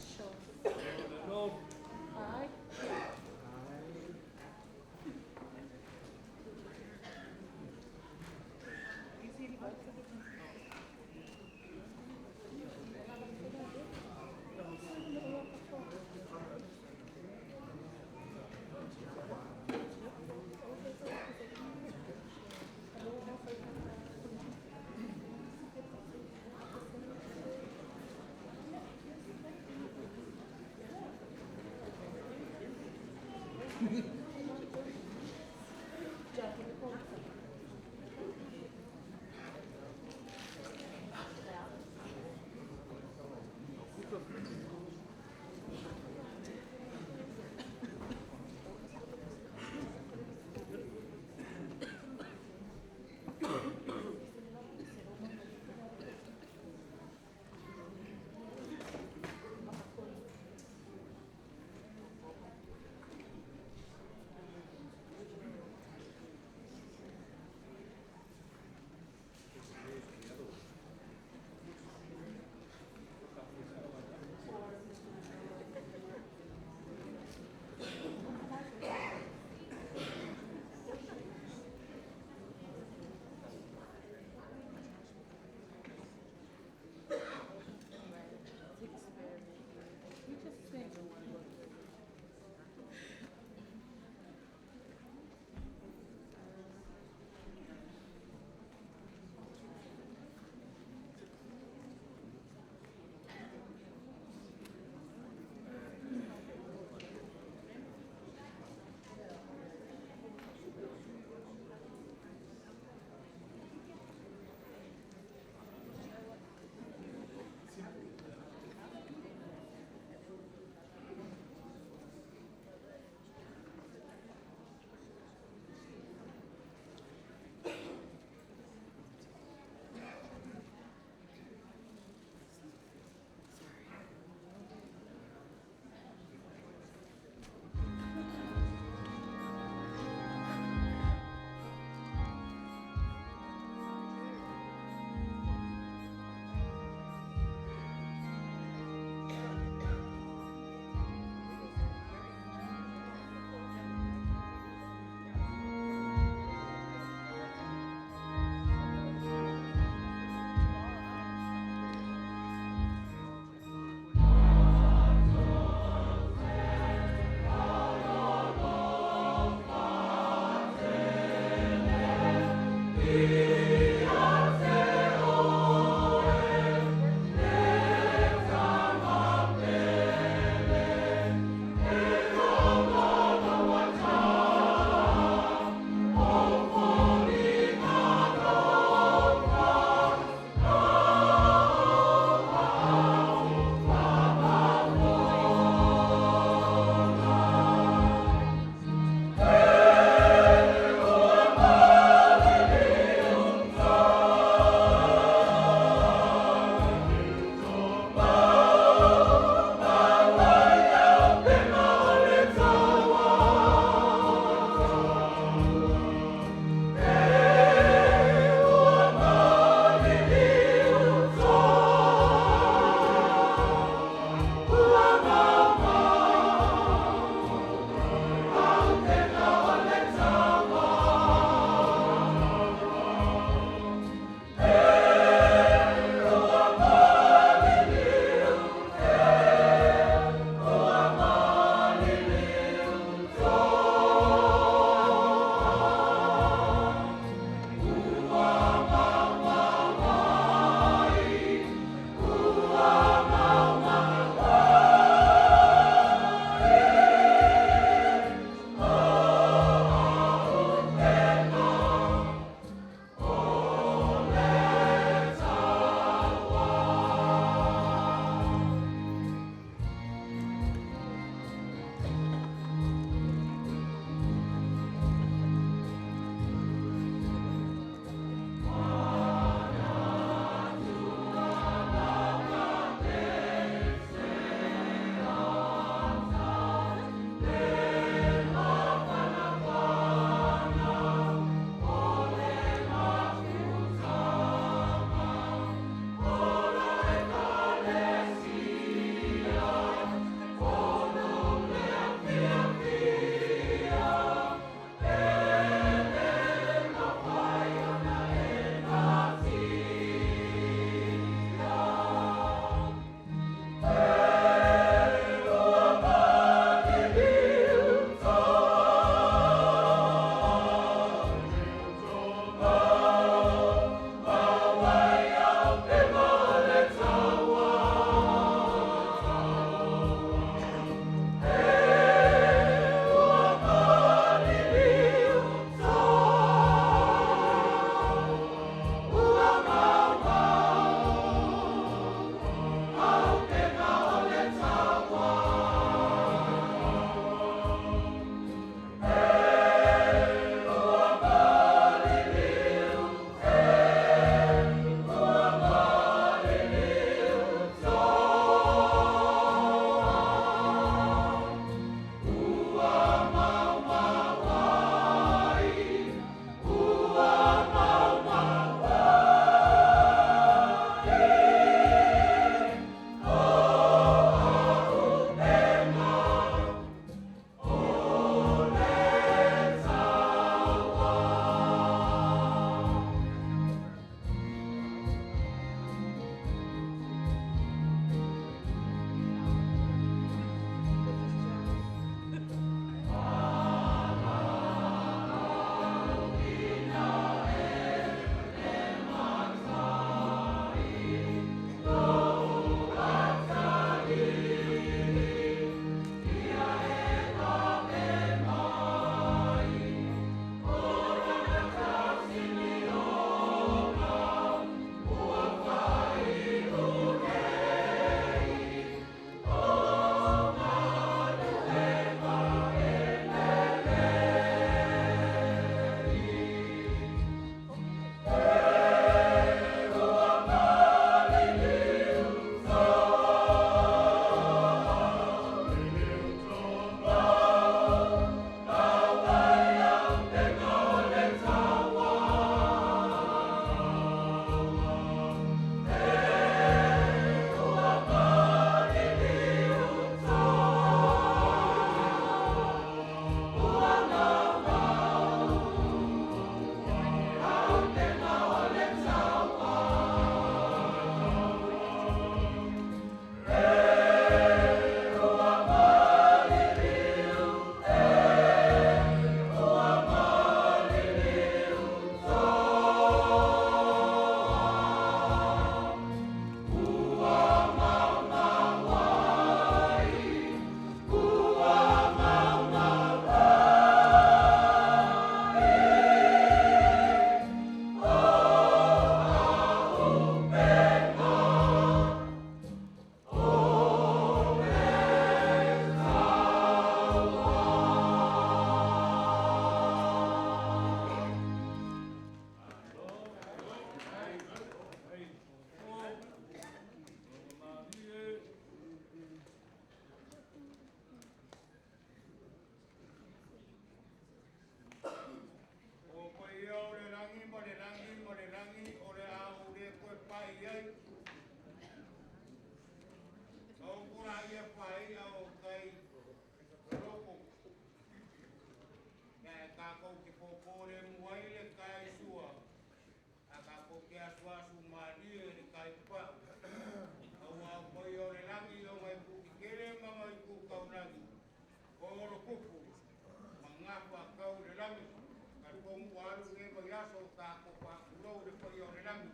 aso o tatou faatulou le paia o le lagi,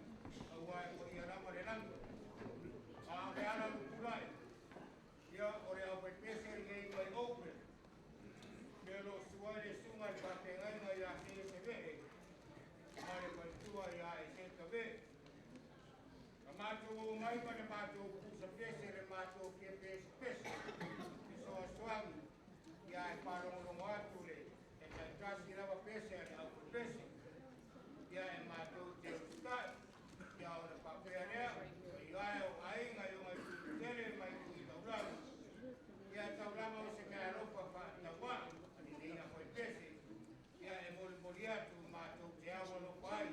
auā e paia lava le lagi. A o le ala o tulai, ia o le aufaipese lenei mai Oakland, me o lo o sua ai le susuga i le faafeagaiga ia Seesevee ma le faletua ia Esetavee. Na matou omai ma le matou pusa pese le matou fia pesepese fesoasoani ia e faalogologo atu le e taitasi lava pese a le aufaipese ia e matou te usitai ia ona faapea lea paia e o aiga i oga itu tetele ma itu taulaga ia tau lava o se meaalofa faatauvaa a lenei aufaipese ia e molimoli atu matou te au alofa ai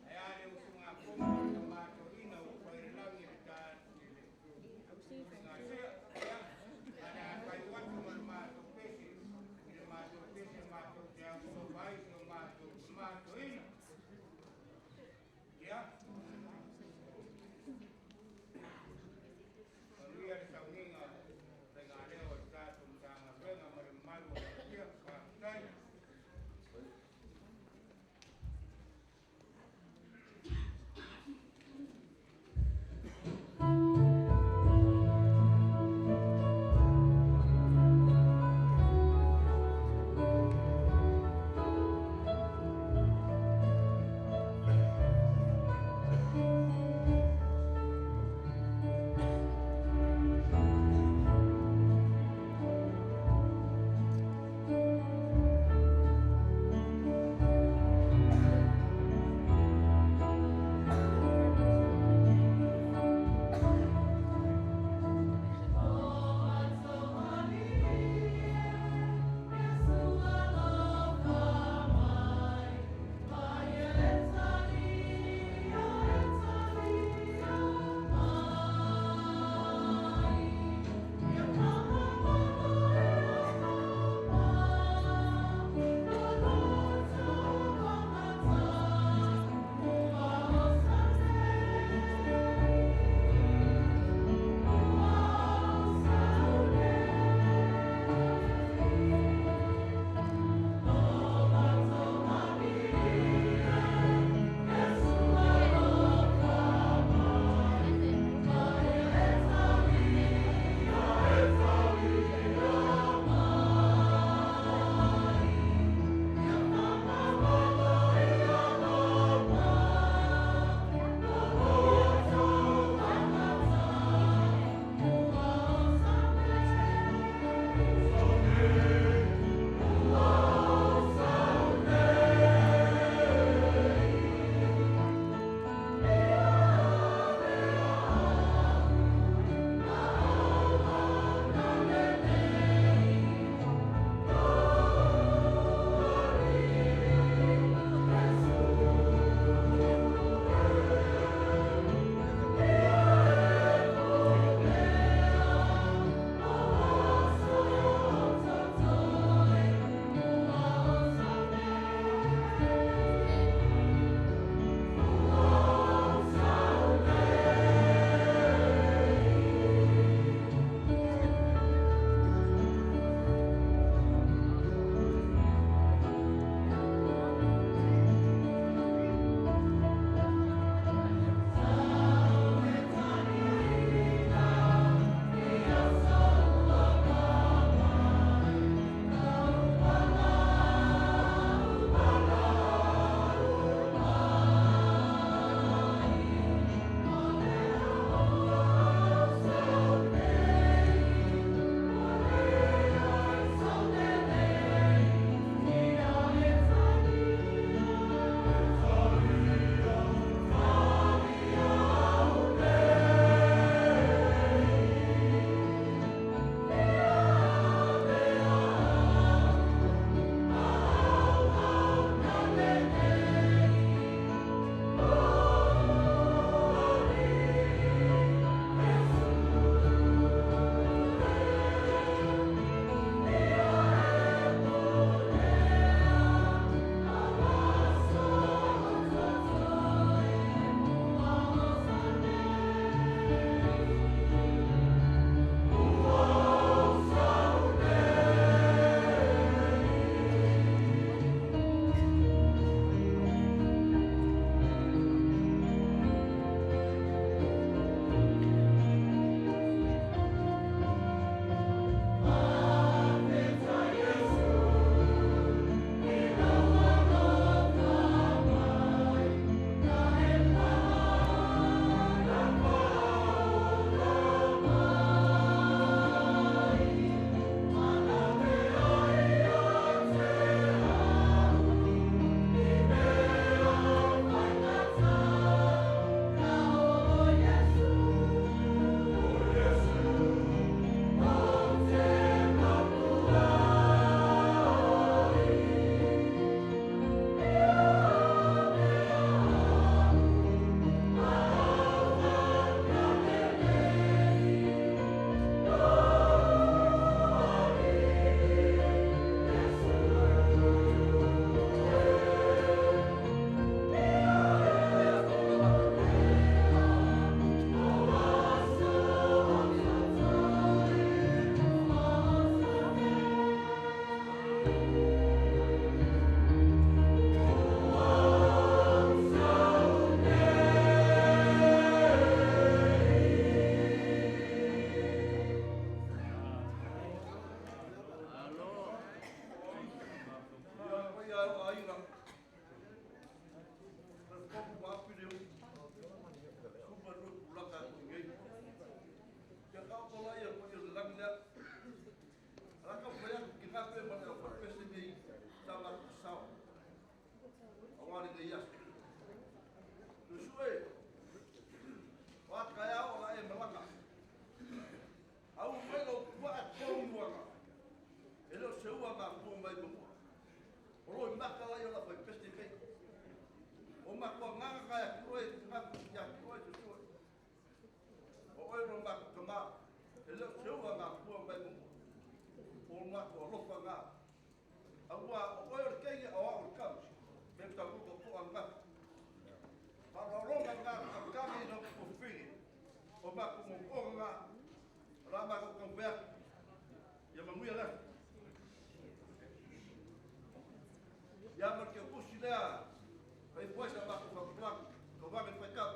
ae a le usugafono a le tama toeaina ua fai i le lagi le tuligasia ia a le a faiu atu ma le matou pese i le matou pese matou te au alofa ai. matou agaga na ia te oe e te atu ia te oe te sue. O oe lo matou tamā, e le o se ua ngā pua mai mua. O lo matou alofa ngā. Auā o oe o le keiki a o au o le tama, me le tautoto to'a ananafi. Faaaloaloga ngā taukaga i lau tofine, o matou momoga ngā, o la matou taumafai atu, ia manuia le aso. Ia ma le teutusi lea, fai ifo ai sa matou fautuaga, tauvaga i le faitau.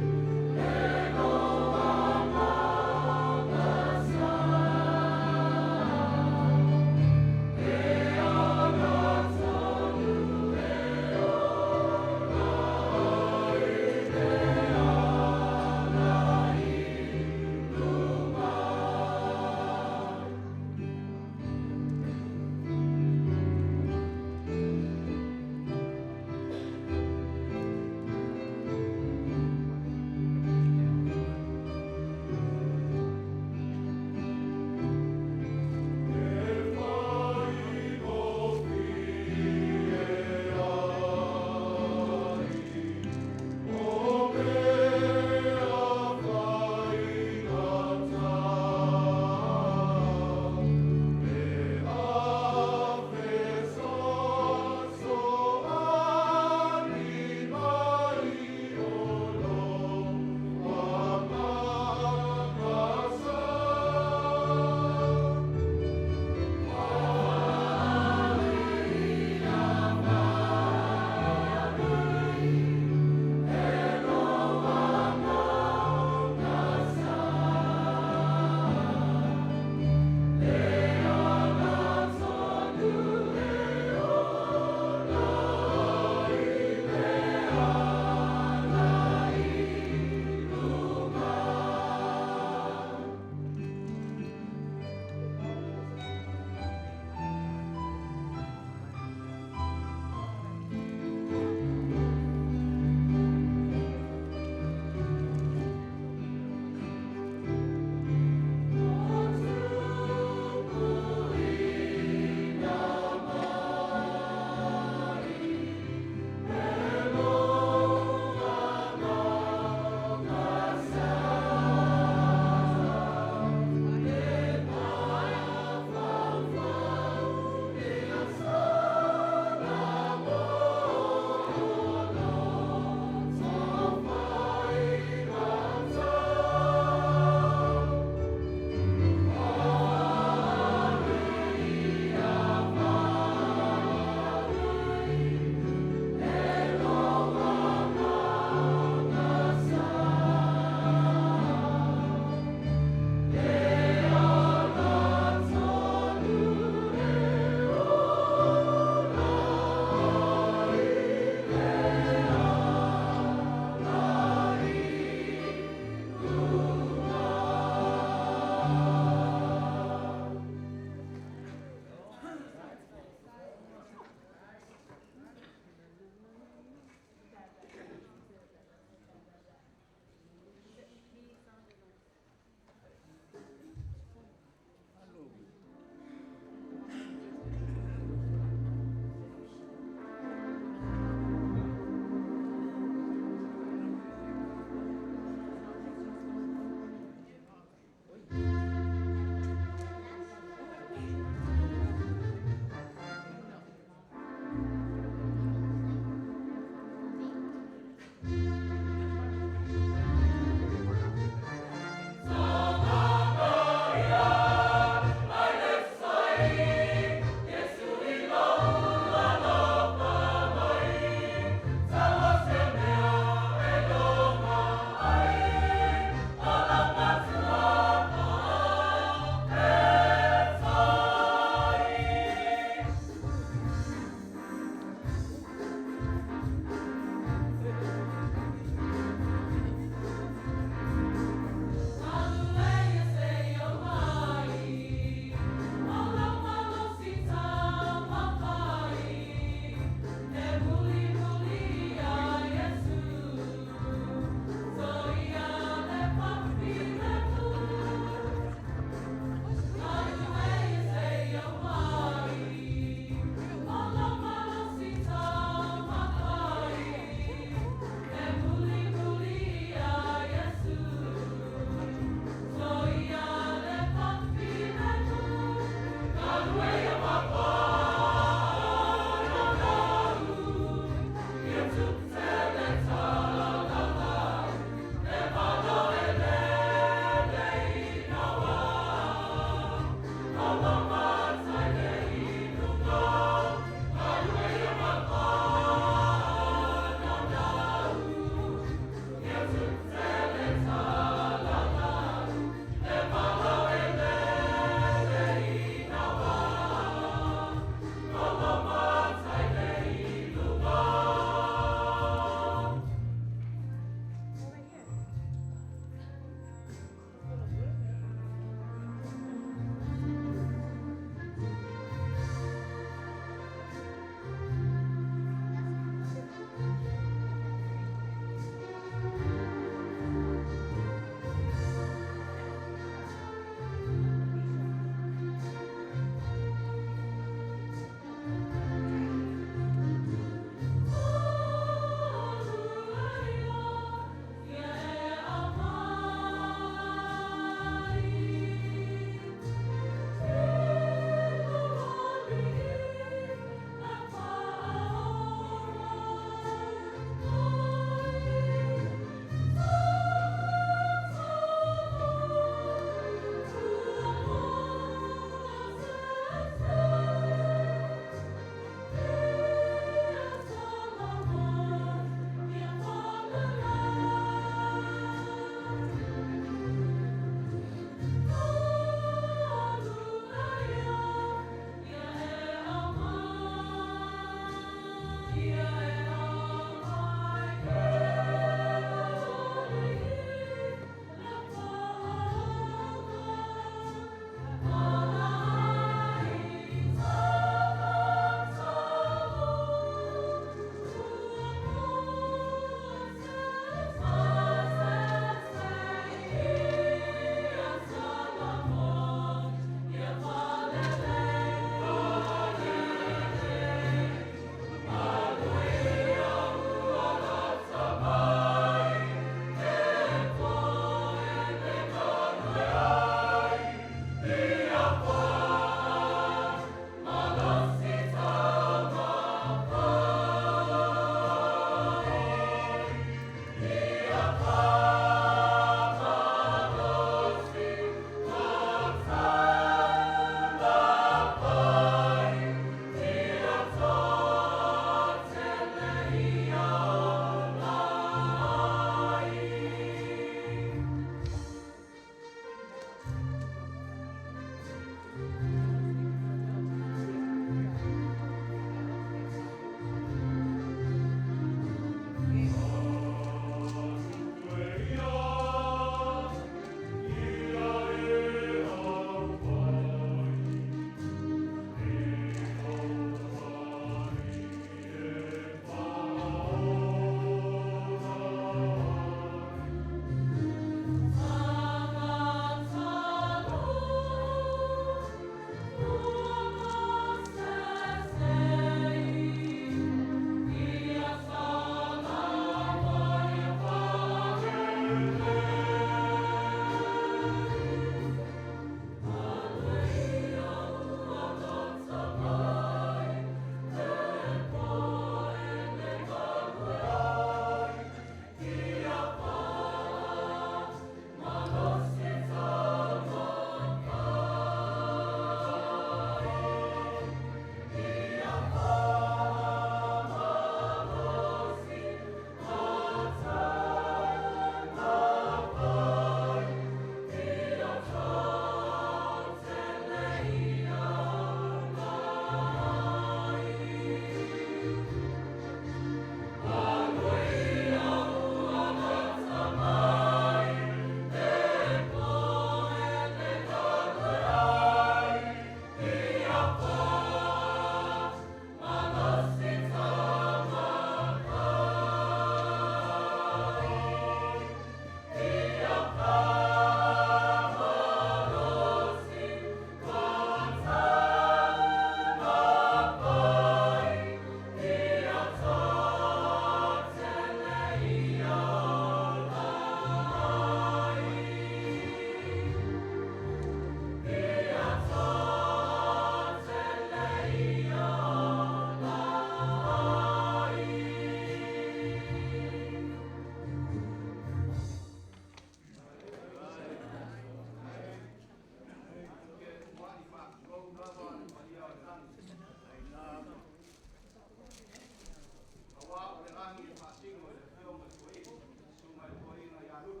aganuu.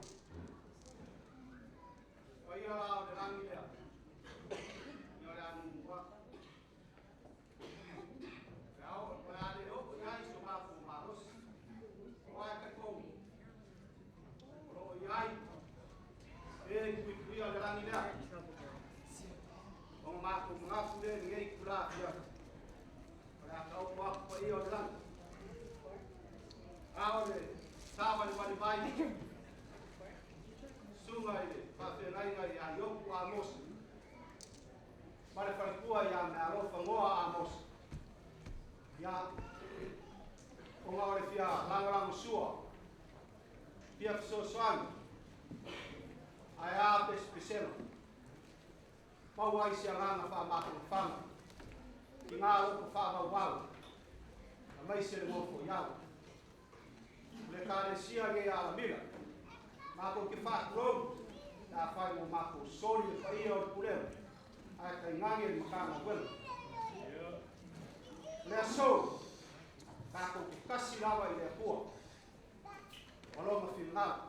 Paia la o le lagi lea, ia o le agugua. Le ao, o le a le oo i ai so matou malosi. Aua e talitonu, o lo o i ai e puipuia o le lagi lea. Ona matou manatu lea i lenei itulā afiafi, o le a taoto atu paia o le lagi. A o le savalivali mai susuga i le faafeagaiga ia Iopu Amosi ma le faletua ia Mealofa Noa Amosi. Ia, ona o le fia lagolagosua, fia fesoasoani, ae a pesepesega, maua ai se agaga faamafanafana i ngā loto faavauvau, aemaise le nofo i alo. O le Ekalesia nei a Alamila, matou te faatulou, pe afai ua matou soli le paia o le pulega, ae tainane le Matagaluega. O le aso, tatou te tasi lava i le Atua ma Lona finagalo.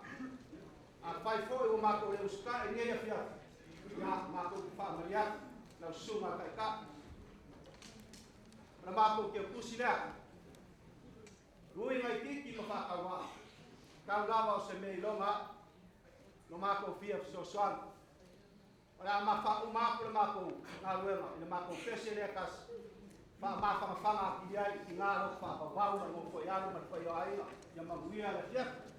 Afai foi ua matou le usitai i lenei afiafi, ia, matou te faamalie atu lau Susuga i le Taitai. O le matou teutusi lea, ui itiiti ma faatauvaa, tau lava o se mea iloga au, no matou fia fesoasoani. O le a faauma atu le matou galuega i le matou pese lea e tasi, faamafanafana atili ai i tina loto faavauvau ma le nofo i alo ma le paia o aiga, ia manuia le afiafi.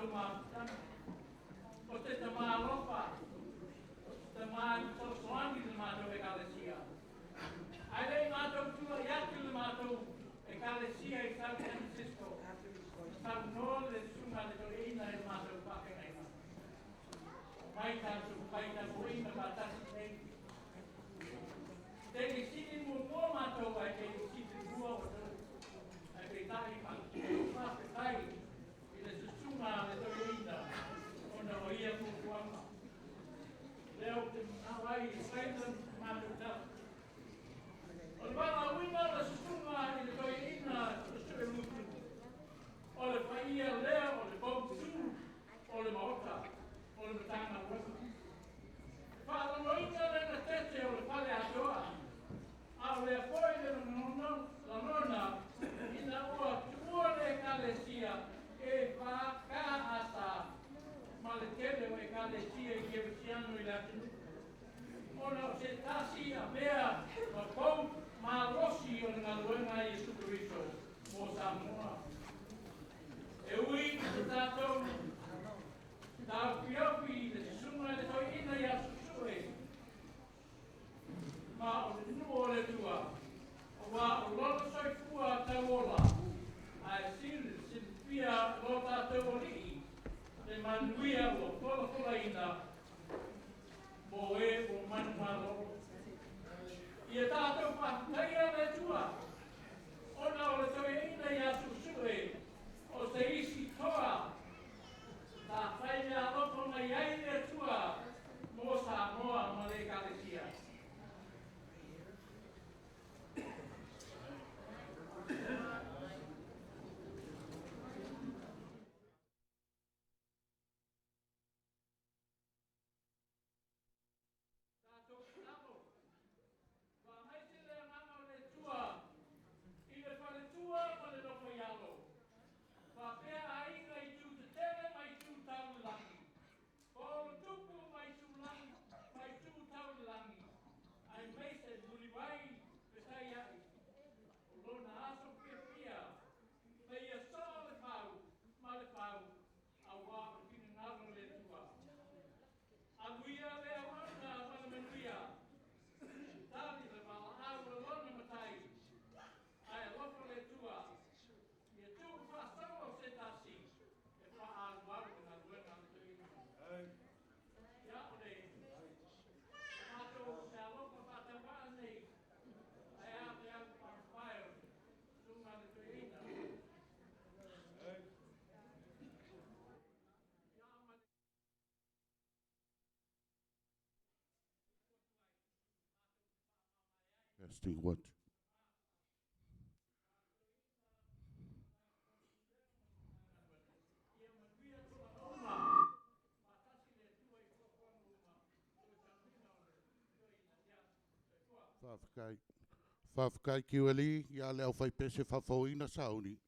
matou mafutaga. O te tamā alofa, o te tamā e fesoasoani i le matou Ekalesia. Ae le i matou tula'i atu i le matou Ekalesia i San Francisco, saunoa le Susuga a le Toeaina i le matou faafeagaiga. Omai tatou fai tapuaiga faatasi nei. Tegisini muamua matou ae tegisini lua outou. Ae peitai faafetai i le Susuga a le Toeaina ona o ia fuafuaga. Lea ou te manao ai e fai le matou tala. O le valaauina o le Susuga i le Toeaina Suesue Lutu, o le paia lea o le poutu o le Maota o le Matagaluega. E faalogoina le gatete o le fale atoa, a o lea foi le lagona ina ua tuua le Ekalesia EFKS ma le tele o Ekalesia i kerisiano i le atunuu, ona o se tasi avea ma pou malosi o le galuega a Iesu Keriso mo Samoa. E ui i se tatou taofiofi i le Susuga i le Toeaina ia Suesue, ma o le nuu o le Atua, auā o lona soifua tauola, ae silafia e lo tatou Alii le manuia ua folafolaina mo e ua manumalo. Ia tatou faafetaia le Atua ona o le Toeaina ia Suesue, o se isi toa sa fai meaalofa mai ai le Atua mo Samoa ma le Ekalesia. Tatou tatalo, faamaise le agaga o le Atua i le faletua ma le nofoialo, faapea aiga i itu tetele ma itu tau le lagi, toaolotupu ma itu lagi ma itu tau le lagi, aemaise muliwai fesaia'i o lona aso fiafia, faia soo le fau ma le fau, auā o le finagalo o le Atua. Aluia le auauna ma le manuia, tali le valaau a lona Matai, ae alofa le Atua ia tuu faasolo se tasi e faaauau le galuega a le Toeaina. Ia, o le matou fealofa faatauvaa nei, ae a te alu faafae o le Susuga a le Toeaina. Testing one, two. Faafetai. Faafetai Kiueli ia le aufaipese faafouina sauni.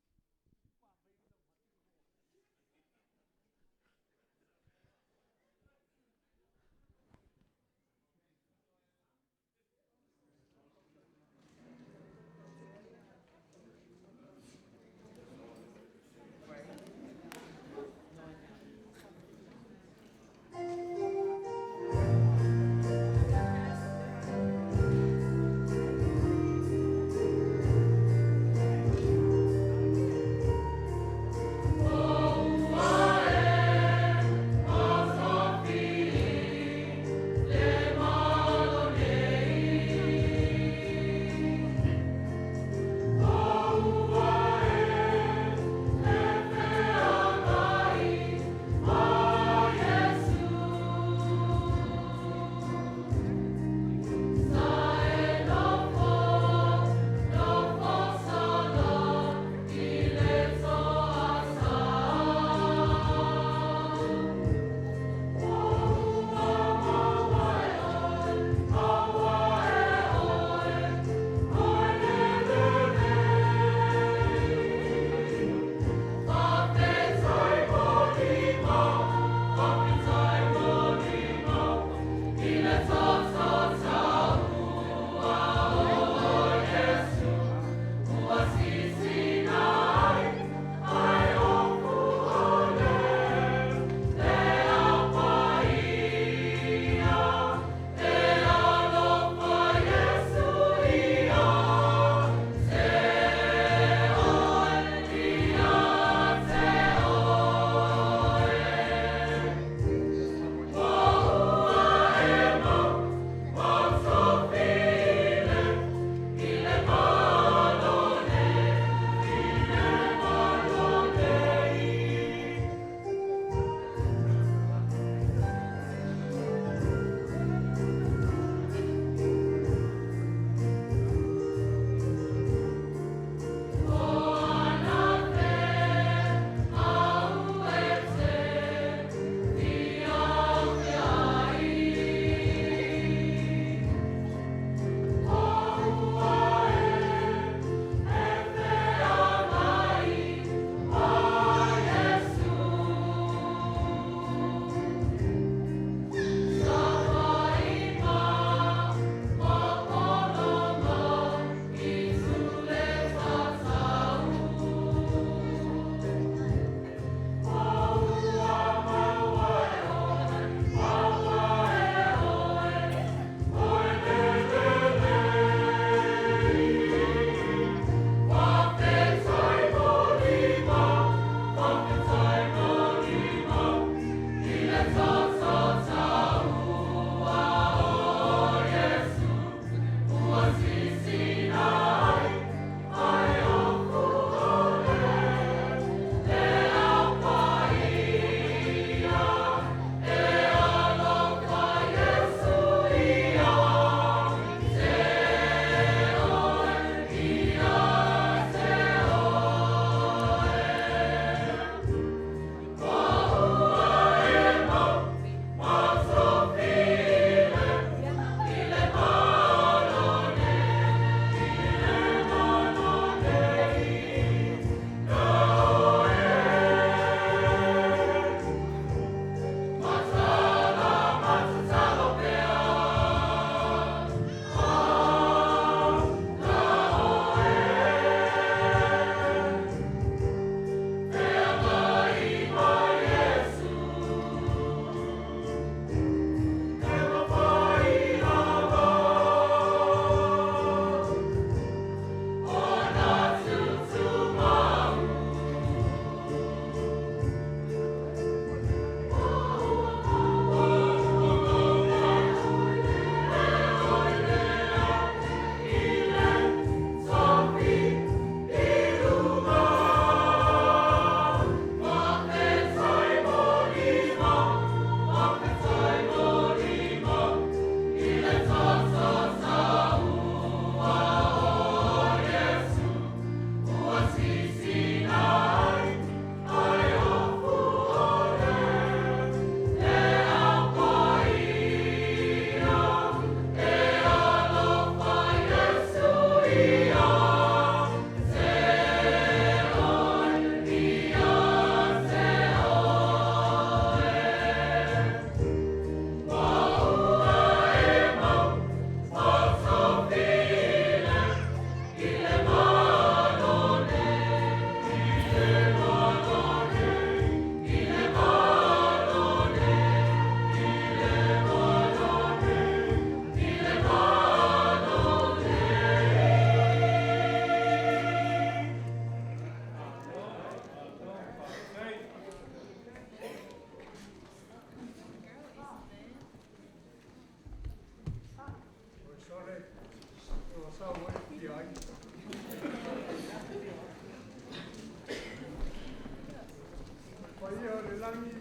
Paia o le lagi,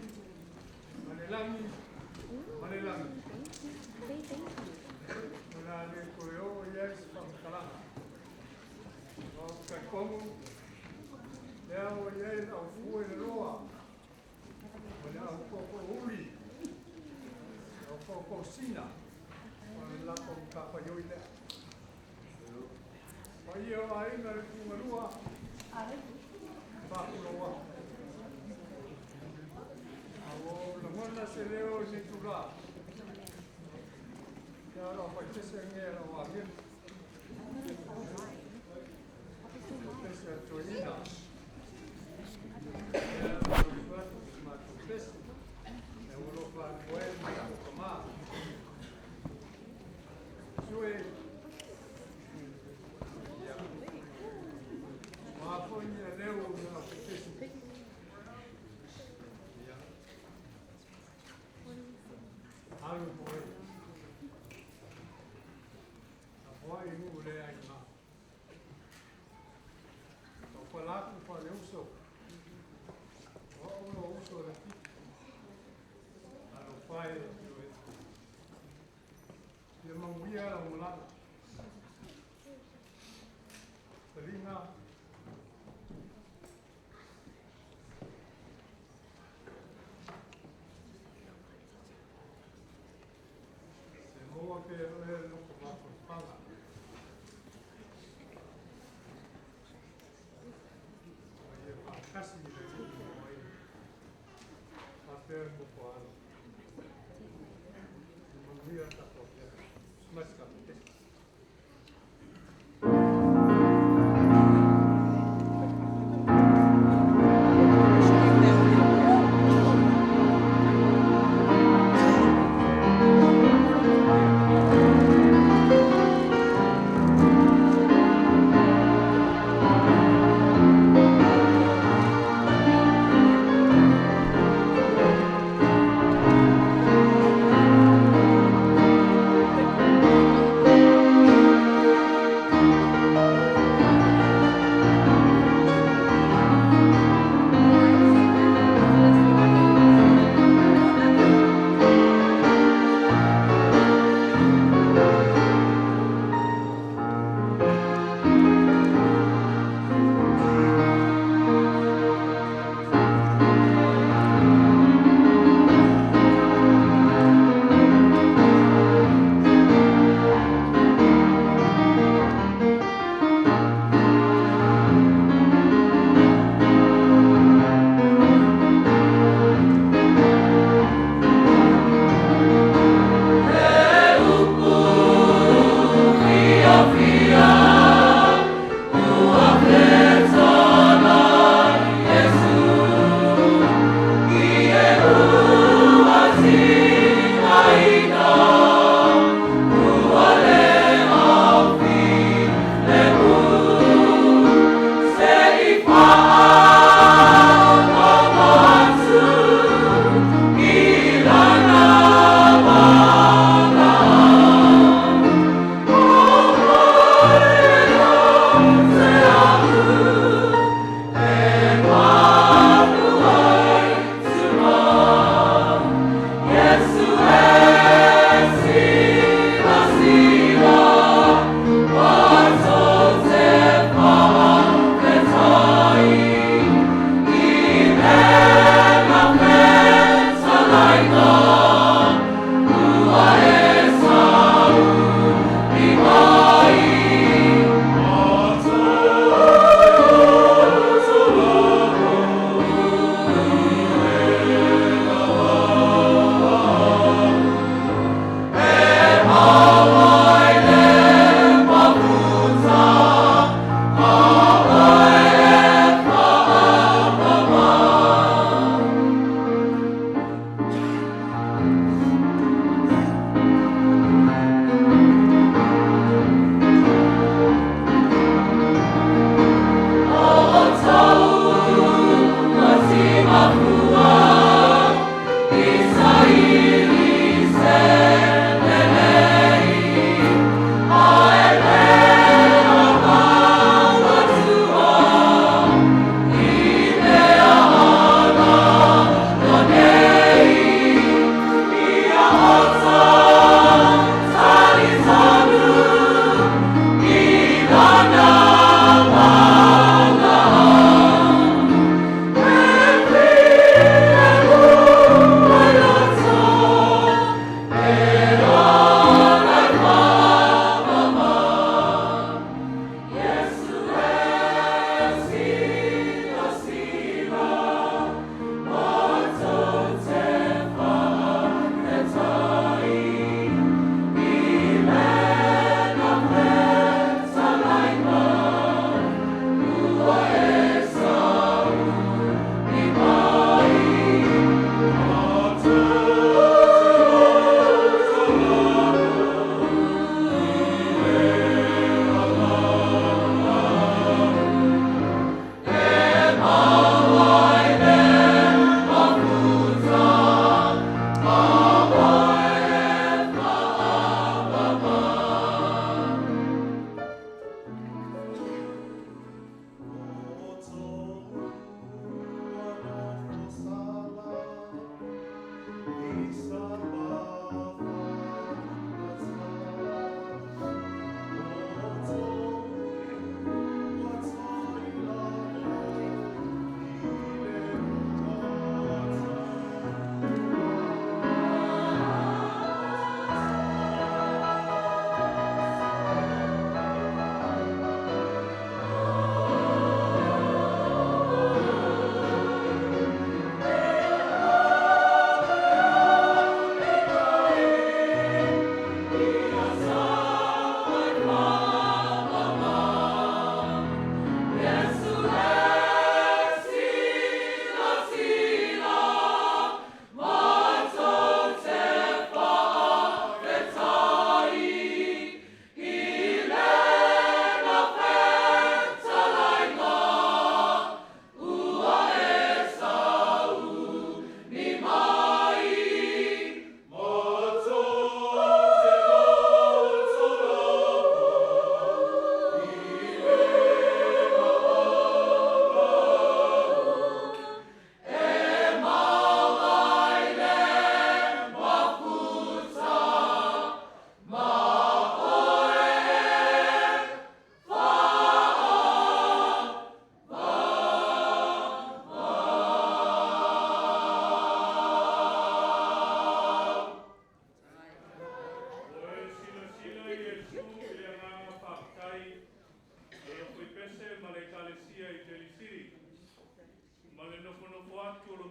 ma le lagi, ma le lagi. O le a le toe oo i ai se faamatalaga. O talitonu, lea ua i ai le aufue le loa, o le au tootoouli, le au tootoosina, o le latou matafaioi lea. Paia o aiga i le Tuigalua, faatulou atu. A ua ou lagona se leo i lenei itula, ia o le aufaipese lenei a le au agelu, pese a le toeaina. Ia, ua atu si matou pese, e ua alofa atu ai le matou tamā. Sue, ia, o a foi ni aleu o le aufaipese. Ia, alu moe. Tapuai nuu le aiga. Taupala atu faaleuso. O au lou uso le pito. Alofa e oe. Ia manuia lau malaga. Taliga. E maua pea e oe le loto mafaufauga. Ma ia faatasi i le Alii ma oe. Faapea le nofo a alo. Ia manuia le tatou afiafi. Smash ka pese.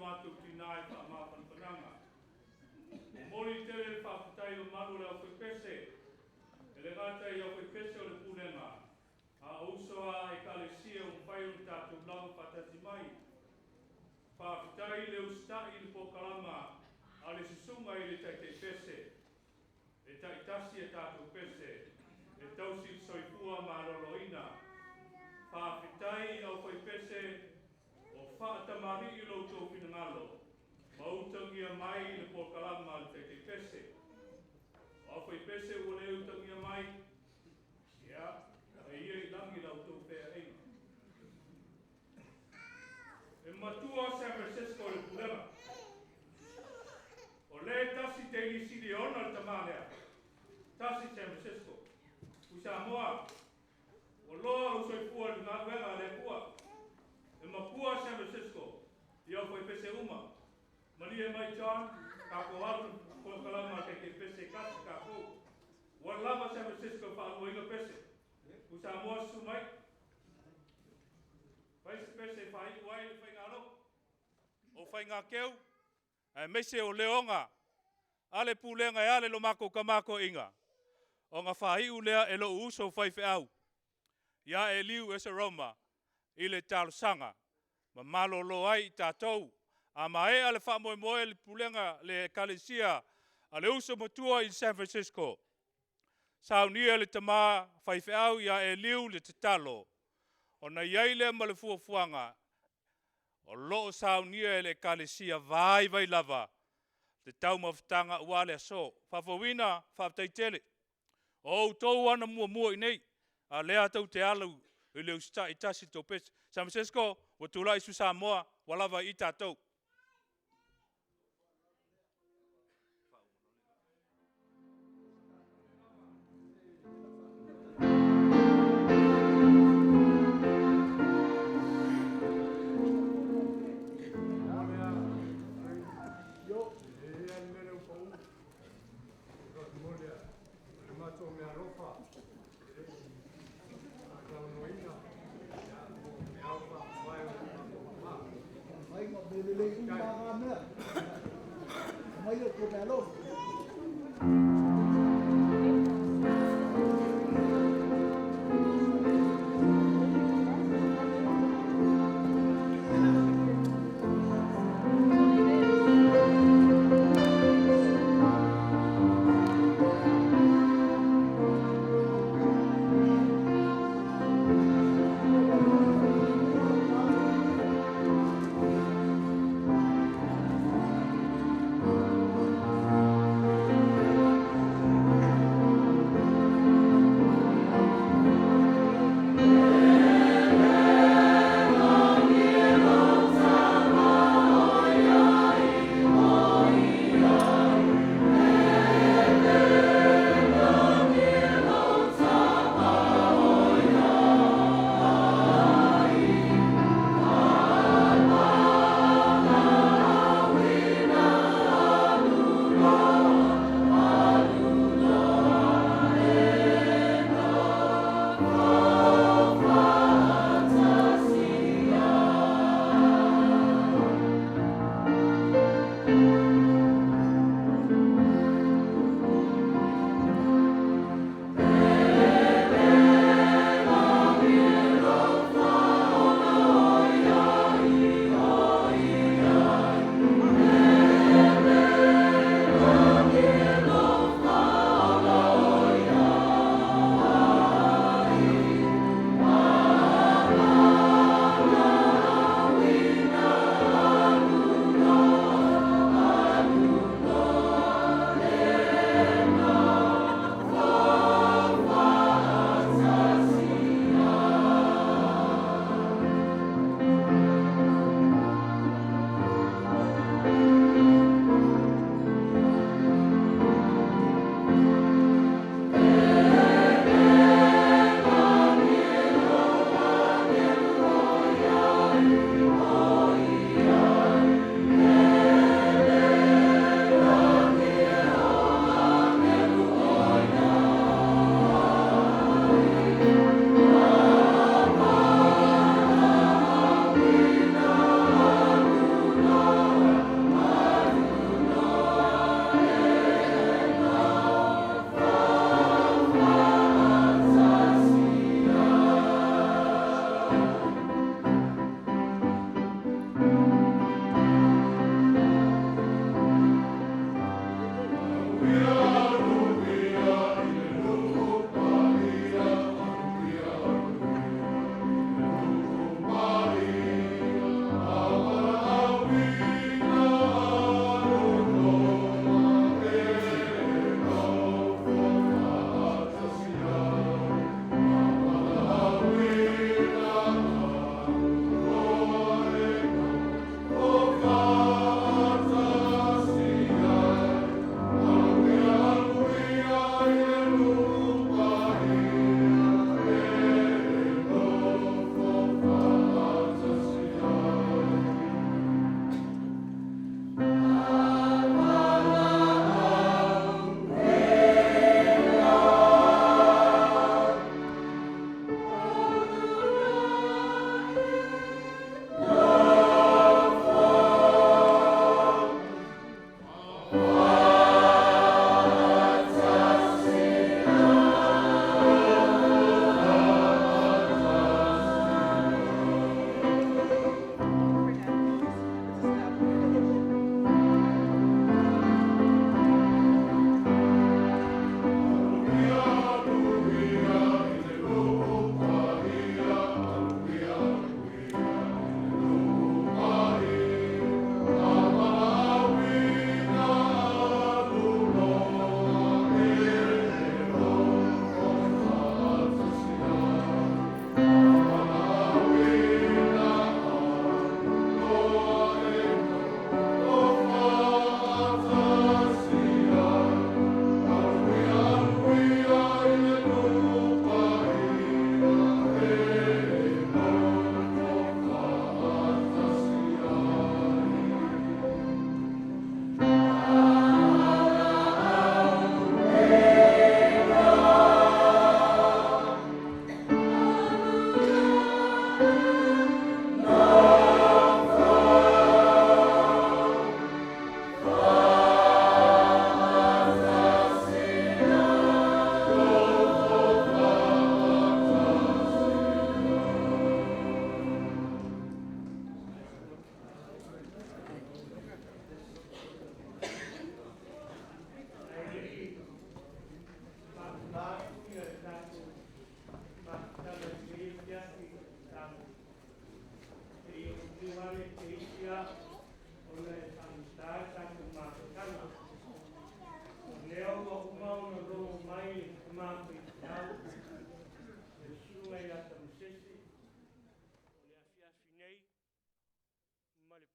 matou tinā i faamafanafanaga. Momoli tele le faafetai i le mamalu o le aufaipese, e le gata i aufaipese o le pulega, a o uso a Ekalesia ua mafai ona tatou lava faatasi mai. Faafetai i le usitai i le polokalama a le susuga i le Taitaipese, e taitasi a tatou pese e tausi le soifua maloloina. Faafetai i aufaipese o faatamalii lo outou finagalo ma utagia mai le polokalama a le Taitaipese. O aufaipese ua le utagia mai, ia, e ia i lagi la outou feaeiga. E matua San Francisco i le pulega. O le tasi te ilisili e ona le tamā lea. Tasi San Francisco. Tuisamoa, ua loa lou soifua i le galuega a le Atua. E makua San Francisco i aufaipese uma. Malie mai John, tatou alu i le polokalama a le Taitaipese e tasi tatou. Ua lava San Francisco e faaluaina pese. Tuisamoa, susu mai. Fai se pese e faaiu ai le faigalotu. O faigakeu, aemaise o leoga a le pulega e ala i lo matou tama toeaina, ona faaiu lea e lou uso faifeau ia Eliu Eseroma i le talosaga ma malolo ai i tatou. A maea le faamoemoe le pulega le Ekalesia a le uso matua i San Francisco, saunia e le tama faifeau ia Eliu le tatalo, ona i ai lea ma le fuafuaga o lo o saunia e le Ekalesia vaivai lava le taumafataga aua le aso. Faafouina, faafetai tele. O outou ana muamua i inei, a o lea tou te alu i le usitai tasi i le tou pese. San Francisco, ua tulai le Sui Samoa, ua lava i i tatou. Io, e i ai lava le mea lea ua pau. E momoli lava o le matou meaalofa e le i faatalanoaina mo feau faamavae a lo matou tama. Faafetai.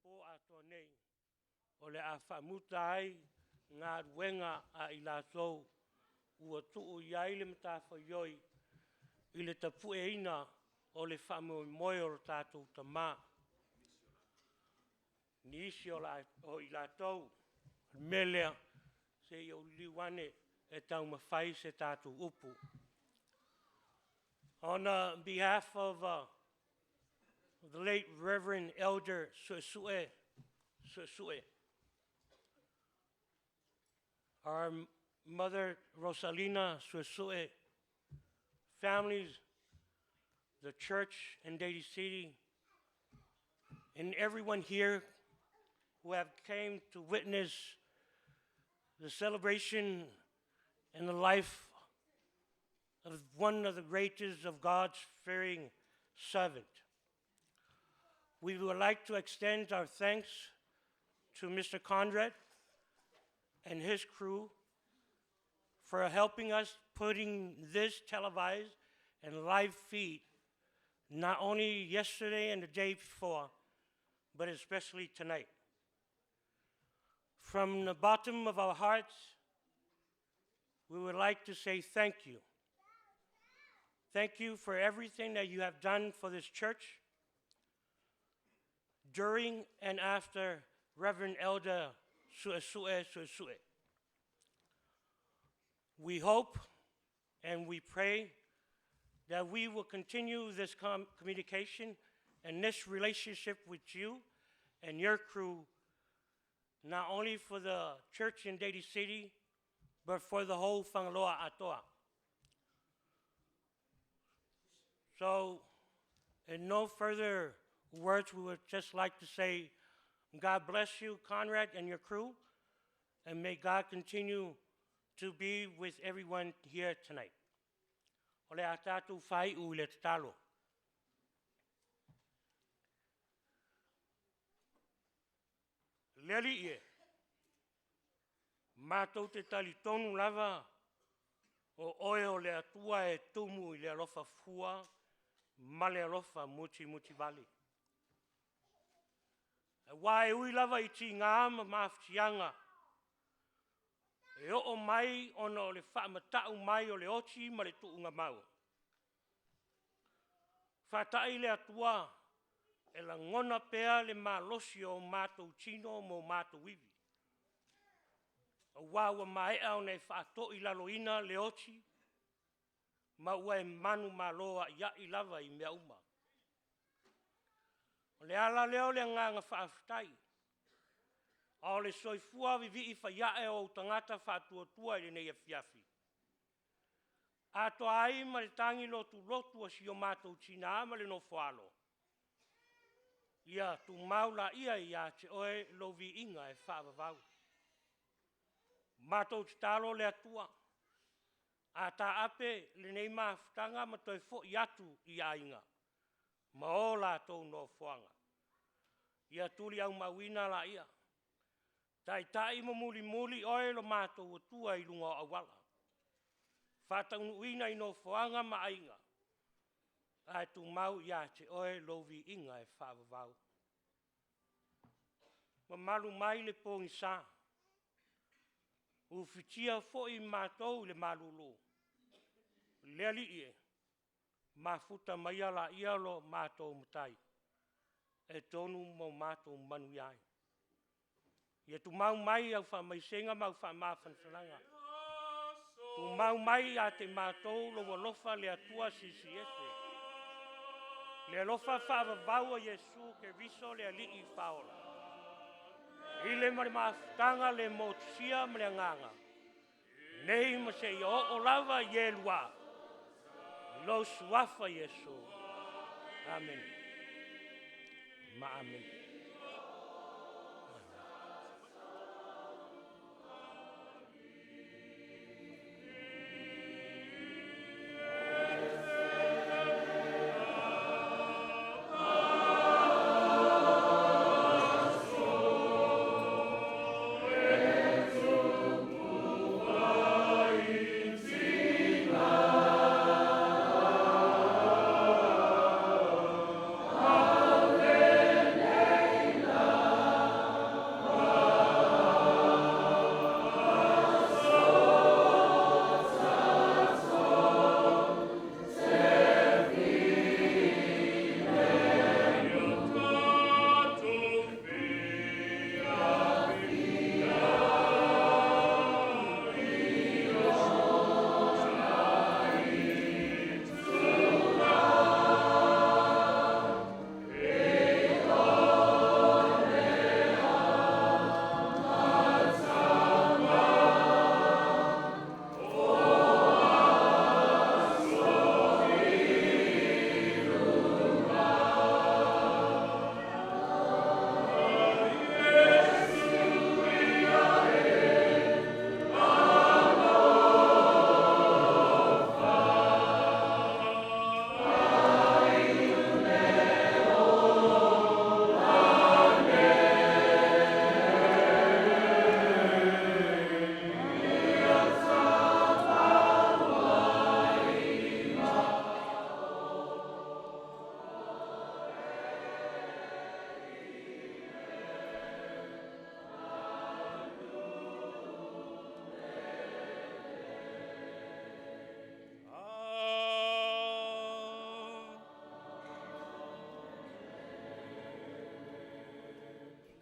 po atoa nei, o le a faamuta ai galuega a i latou ua tuu i ai le matafaioi i le tapueina o le faamoemoe o lo tatou Tama. Nisi o i latou, o le mea lea, se i ou liliu ane e taumafai se tatou upu. On behalf of the late Reverend Elder Suesue Suesue, our mother Rosalina Suesue, families, the church in Daly City, and everyone here who have came to witness the celebration and the life of one of the greatest of God's fearing servant. We would like to extend our thanks to Mr. Conrad and his crew for helping us putting this televised and live feed not only yesterday and the day before, but especially tonight. From the bottom of our hearts, we would like to say thank you. Thank you for everything that you have done for this church during and after Reverend Elder Suesue Suesue. We hope and we pray that we will continue this communication and this relationship with you and your crew, not only for the church in Daly City, but for the whole Fagaloa Atoa. So, in no further words, we would just like to say, God bless you, Conrad, and your crew, and may God continue to be with everyone here tonight. O le a tatou faaiu i le tatalo. Le Alii e, matou te talitonu lava o oe o le Atua e tumu i le alofa fua ma le alofa mutimutivale. Aua e ui lava i tiga ma mafatiaga e oo mai ona o le faamatau mai o le oti ma le tuugamau. Faatai le Atua e lagona pea le malosi o matou tino ma o matou ivi, aua ua maea ona e faatoilaloina le oti ma ua e manumalo aiai lava i mea uma. O le ala lea o le agaga faafetai, a o le soifua vivii faiae o ou tagata faatuatua i lenei afiafi, atoa ai ma le tagi lotulotu a si o matou tina ma le nofoaalo, ia tumau laia ia te oe lou viiga e faavavau. Matou tatalo le Atua, a taape lenei mafutaga ma toe foi atu i aiga ma o latou nofoaga, ia tuliaumauina laia, taitai ma mulimuli oe lo matou Atua i luga o auala, faataunuuina i nofoaga ma aiga, ae tumau ia te oe lou viiga e faavavau. Mamalu mai le pogisa, ufitia foi matou i le malulu, le Alii e, mafuta maia laia lo matou Matai, e tonu ma matou manuia ai. Ia tumau mai au faamaisega ma au faamafanafanaga, tumau mai ia te matou lou alofa le Atua Silisili Ese, le alofa faavavau a Iesu Keriso le Alii Faaola, i le ma le mafutaga le motusia ma le agaga, nei ma seia oo lava i elua, i lou suafa Iesu. Amene. Ma amene.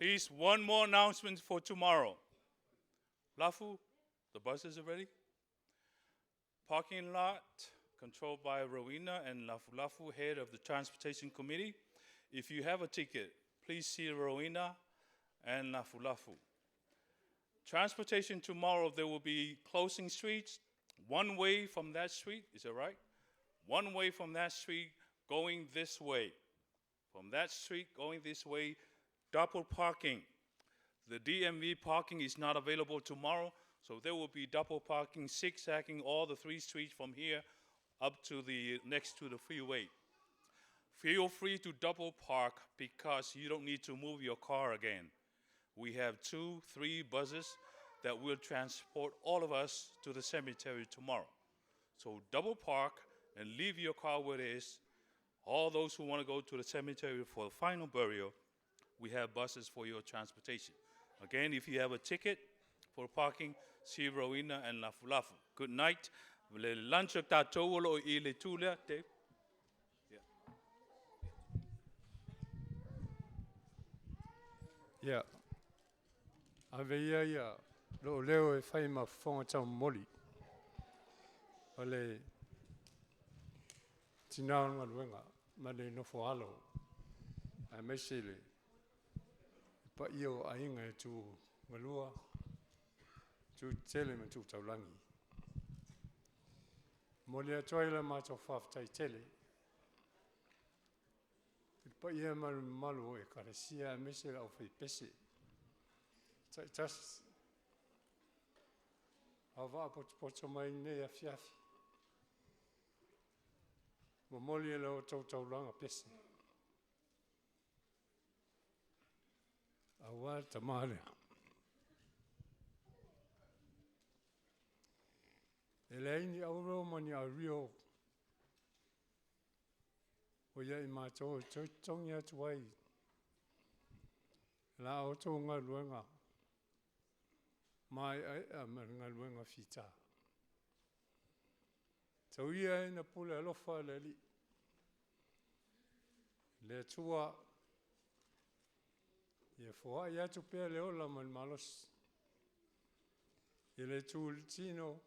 Please, one more announcement for tomorrow. Lafu, the buses are ready. Parking lot controlled by Rowena and Lafu Lafu, head of the Transportation Committee. If you have a ticket, please see Rowena and Lafu Lafu. Transportation tomorrow, there will be closing streets, one way from that street, is that right? One way from that street going this way. From that street going this way, double parking. The DMV parking is not available tomorrow, so there will be double parking, zigzagging all the three streets from here up to the next to the freeway. Feel free to double park because you don't need to move your car again. We have 2, 3 buses that will transport all of us to the cemetery tomorrow. So double park and leave your car where it is. All those who want to go to the cemetery for the final burial, we have buses for your transportation. Again, if you have a ticket for parking, see Rowena and Lafu Lafu. Good night. Le lunch tātou o lo i le tū lea, Dave. Ia, ave ia ia lou leo e fai ma fofoga taumomoli o le tinā o le galuega ma le nofo alo, aemaise le paia o aiga e tu galua, tu tetele ma tu taulagi. Momoli atu ai le matou faafetai tele i le paia ma le mamalu o Ekalesia aemaise le aufaipese taitasi a vaapotopoto mai lenei afiafi. Momoli e la outou taulaga pese aua le tama lea. E leai ni auro ma ni aurio o ia i matou e toe totogi atu ai la outou galuega maeaea ma le galuega fita. Tau ia ina pule alofa le Alii, le Atua, ia foai atu pea le ola ma le malosi, i le itu i le tino,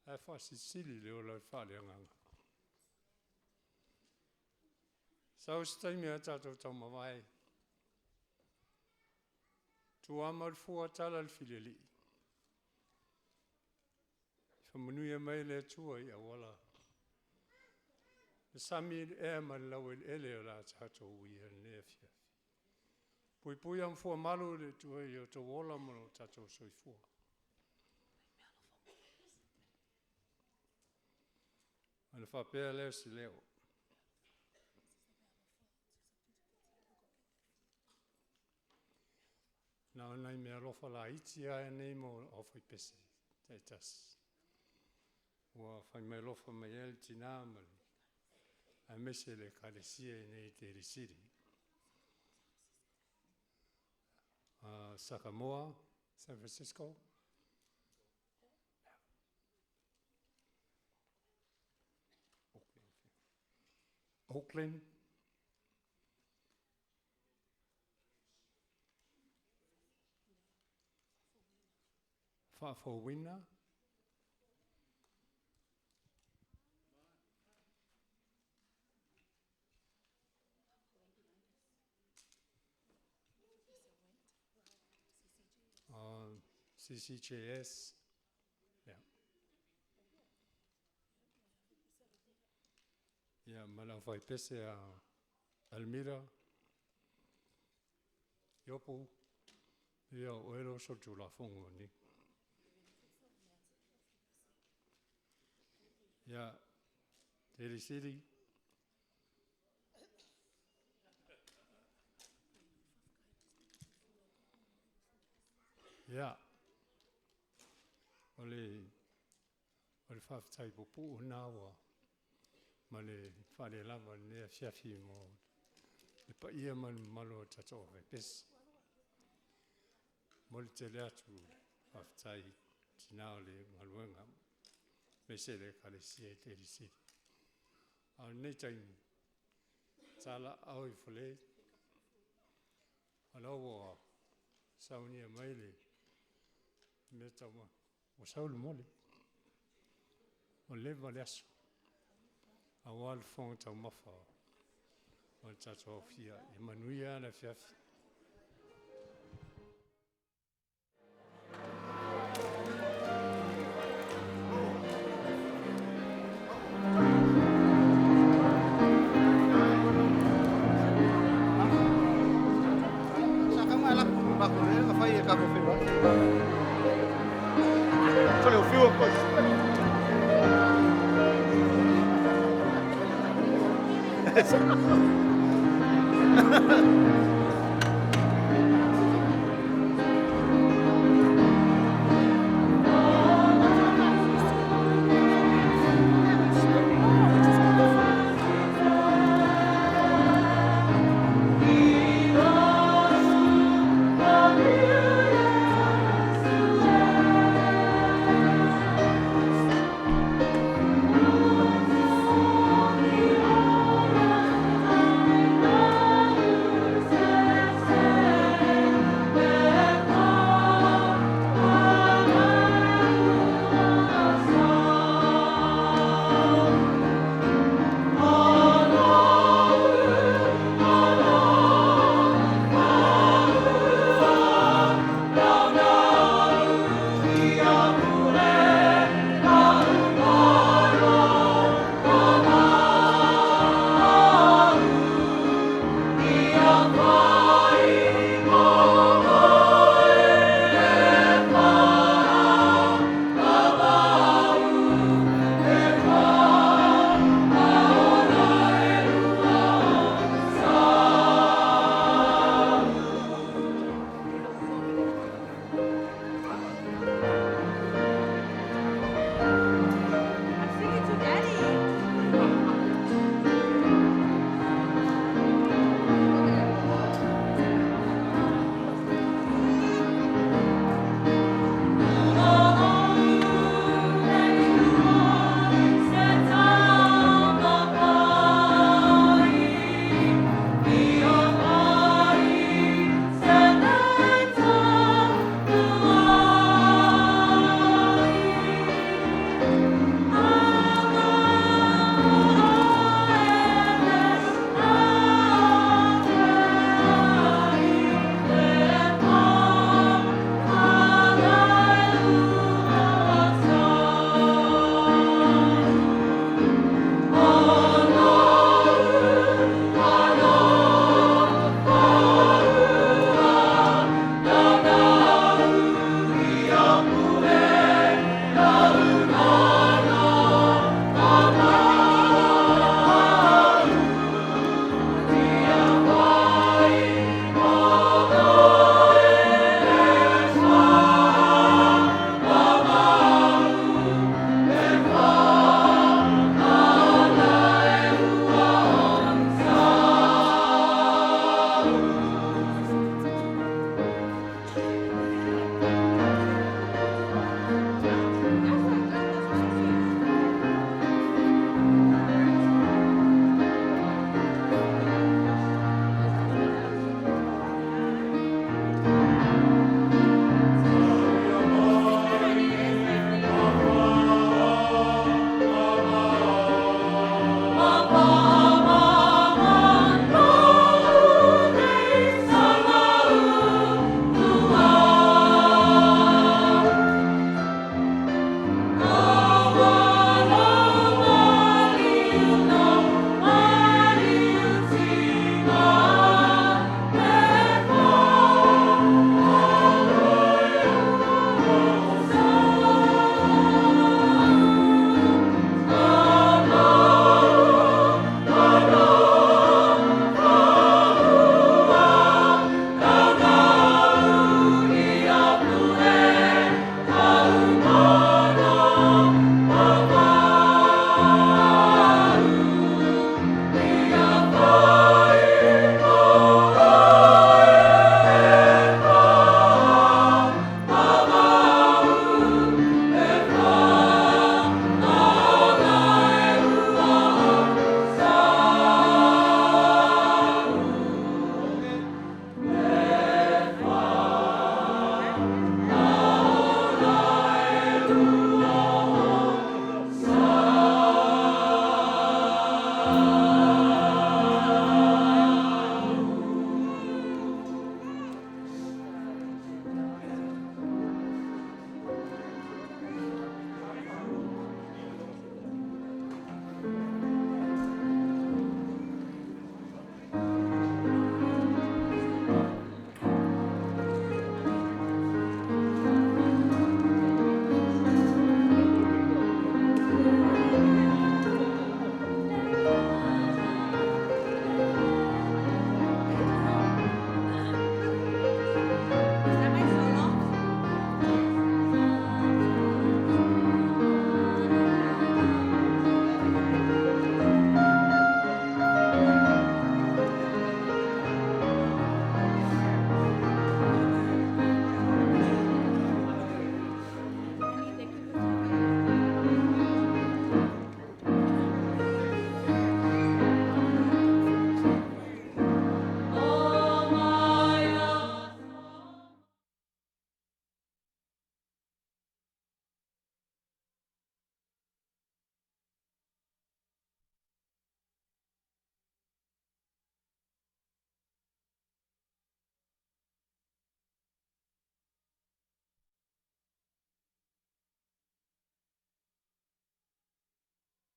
ae faasilisili le ola i le faaleagaga. Sau se taimi a tatou taumavae, tuama le fua tala le filialii. Faamanuia mai le Atua i auala le sami, le ea ma le laueleele o le a tatou uia i lenei afiafi. Puipuia ma fuamalu le Atua i o outou ola ma lo tatou soifua. Ona faapea lea o se leo. Na o nai meaalofa laiti lava nei mo le aufaipese taitasi. Ua fai mai alofa mai ai le tinā ma le aemaise le Ekalesia i inei i Daly City. Sakamoa, San Francisco. Oakland. Faafouina. CCJS. Yeah. Ia, ma le aufaipese a Almira, Iopu, ia, o oe lea ua solitulafono nei. Ia, Daly City. Ia, o le, o le faafetai puupuu lena ua ma le faalelava i lenei afiafi mo le paia ma le mamalu o le tatou aufaipese. Momoli tele atu le faafetai i tina o le galuega, aemaise le Ekalesia i Daly City. A o lenei taimi, talaaao ifo le. O la ua saunia mai le mea taumafa, ua sau le mole, ua leva le aso, aua le fofoga taumafa o le tatou aofia. Ia manuia le afiafi.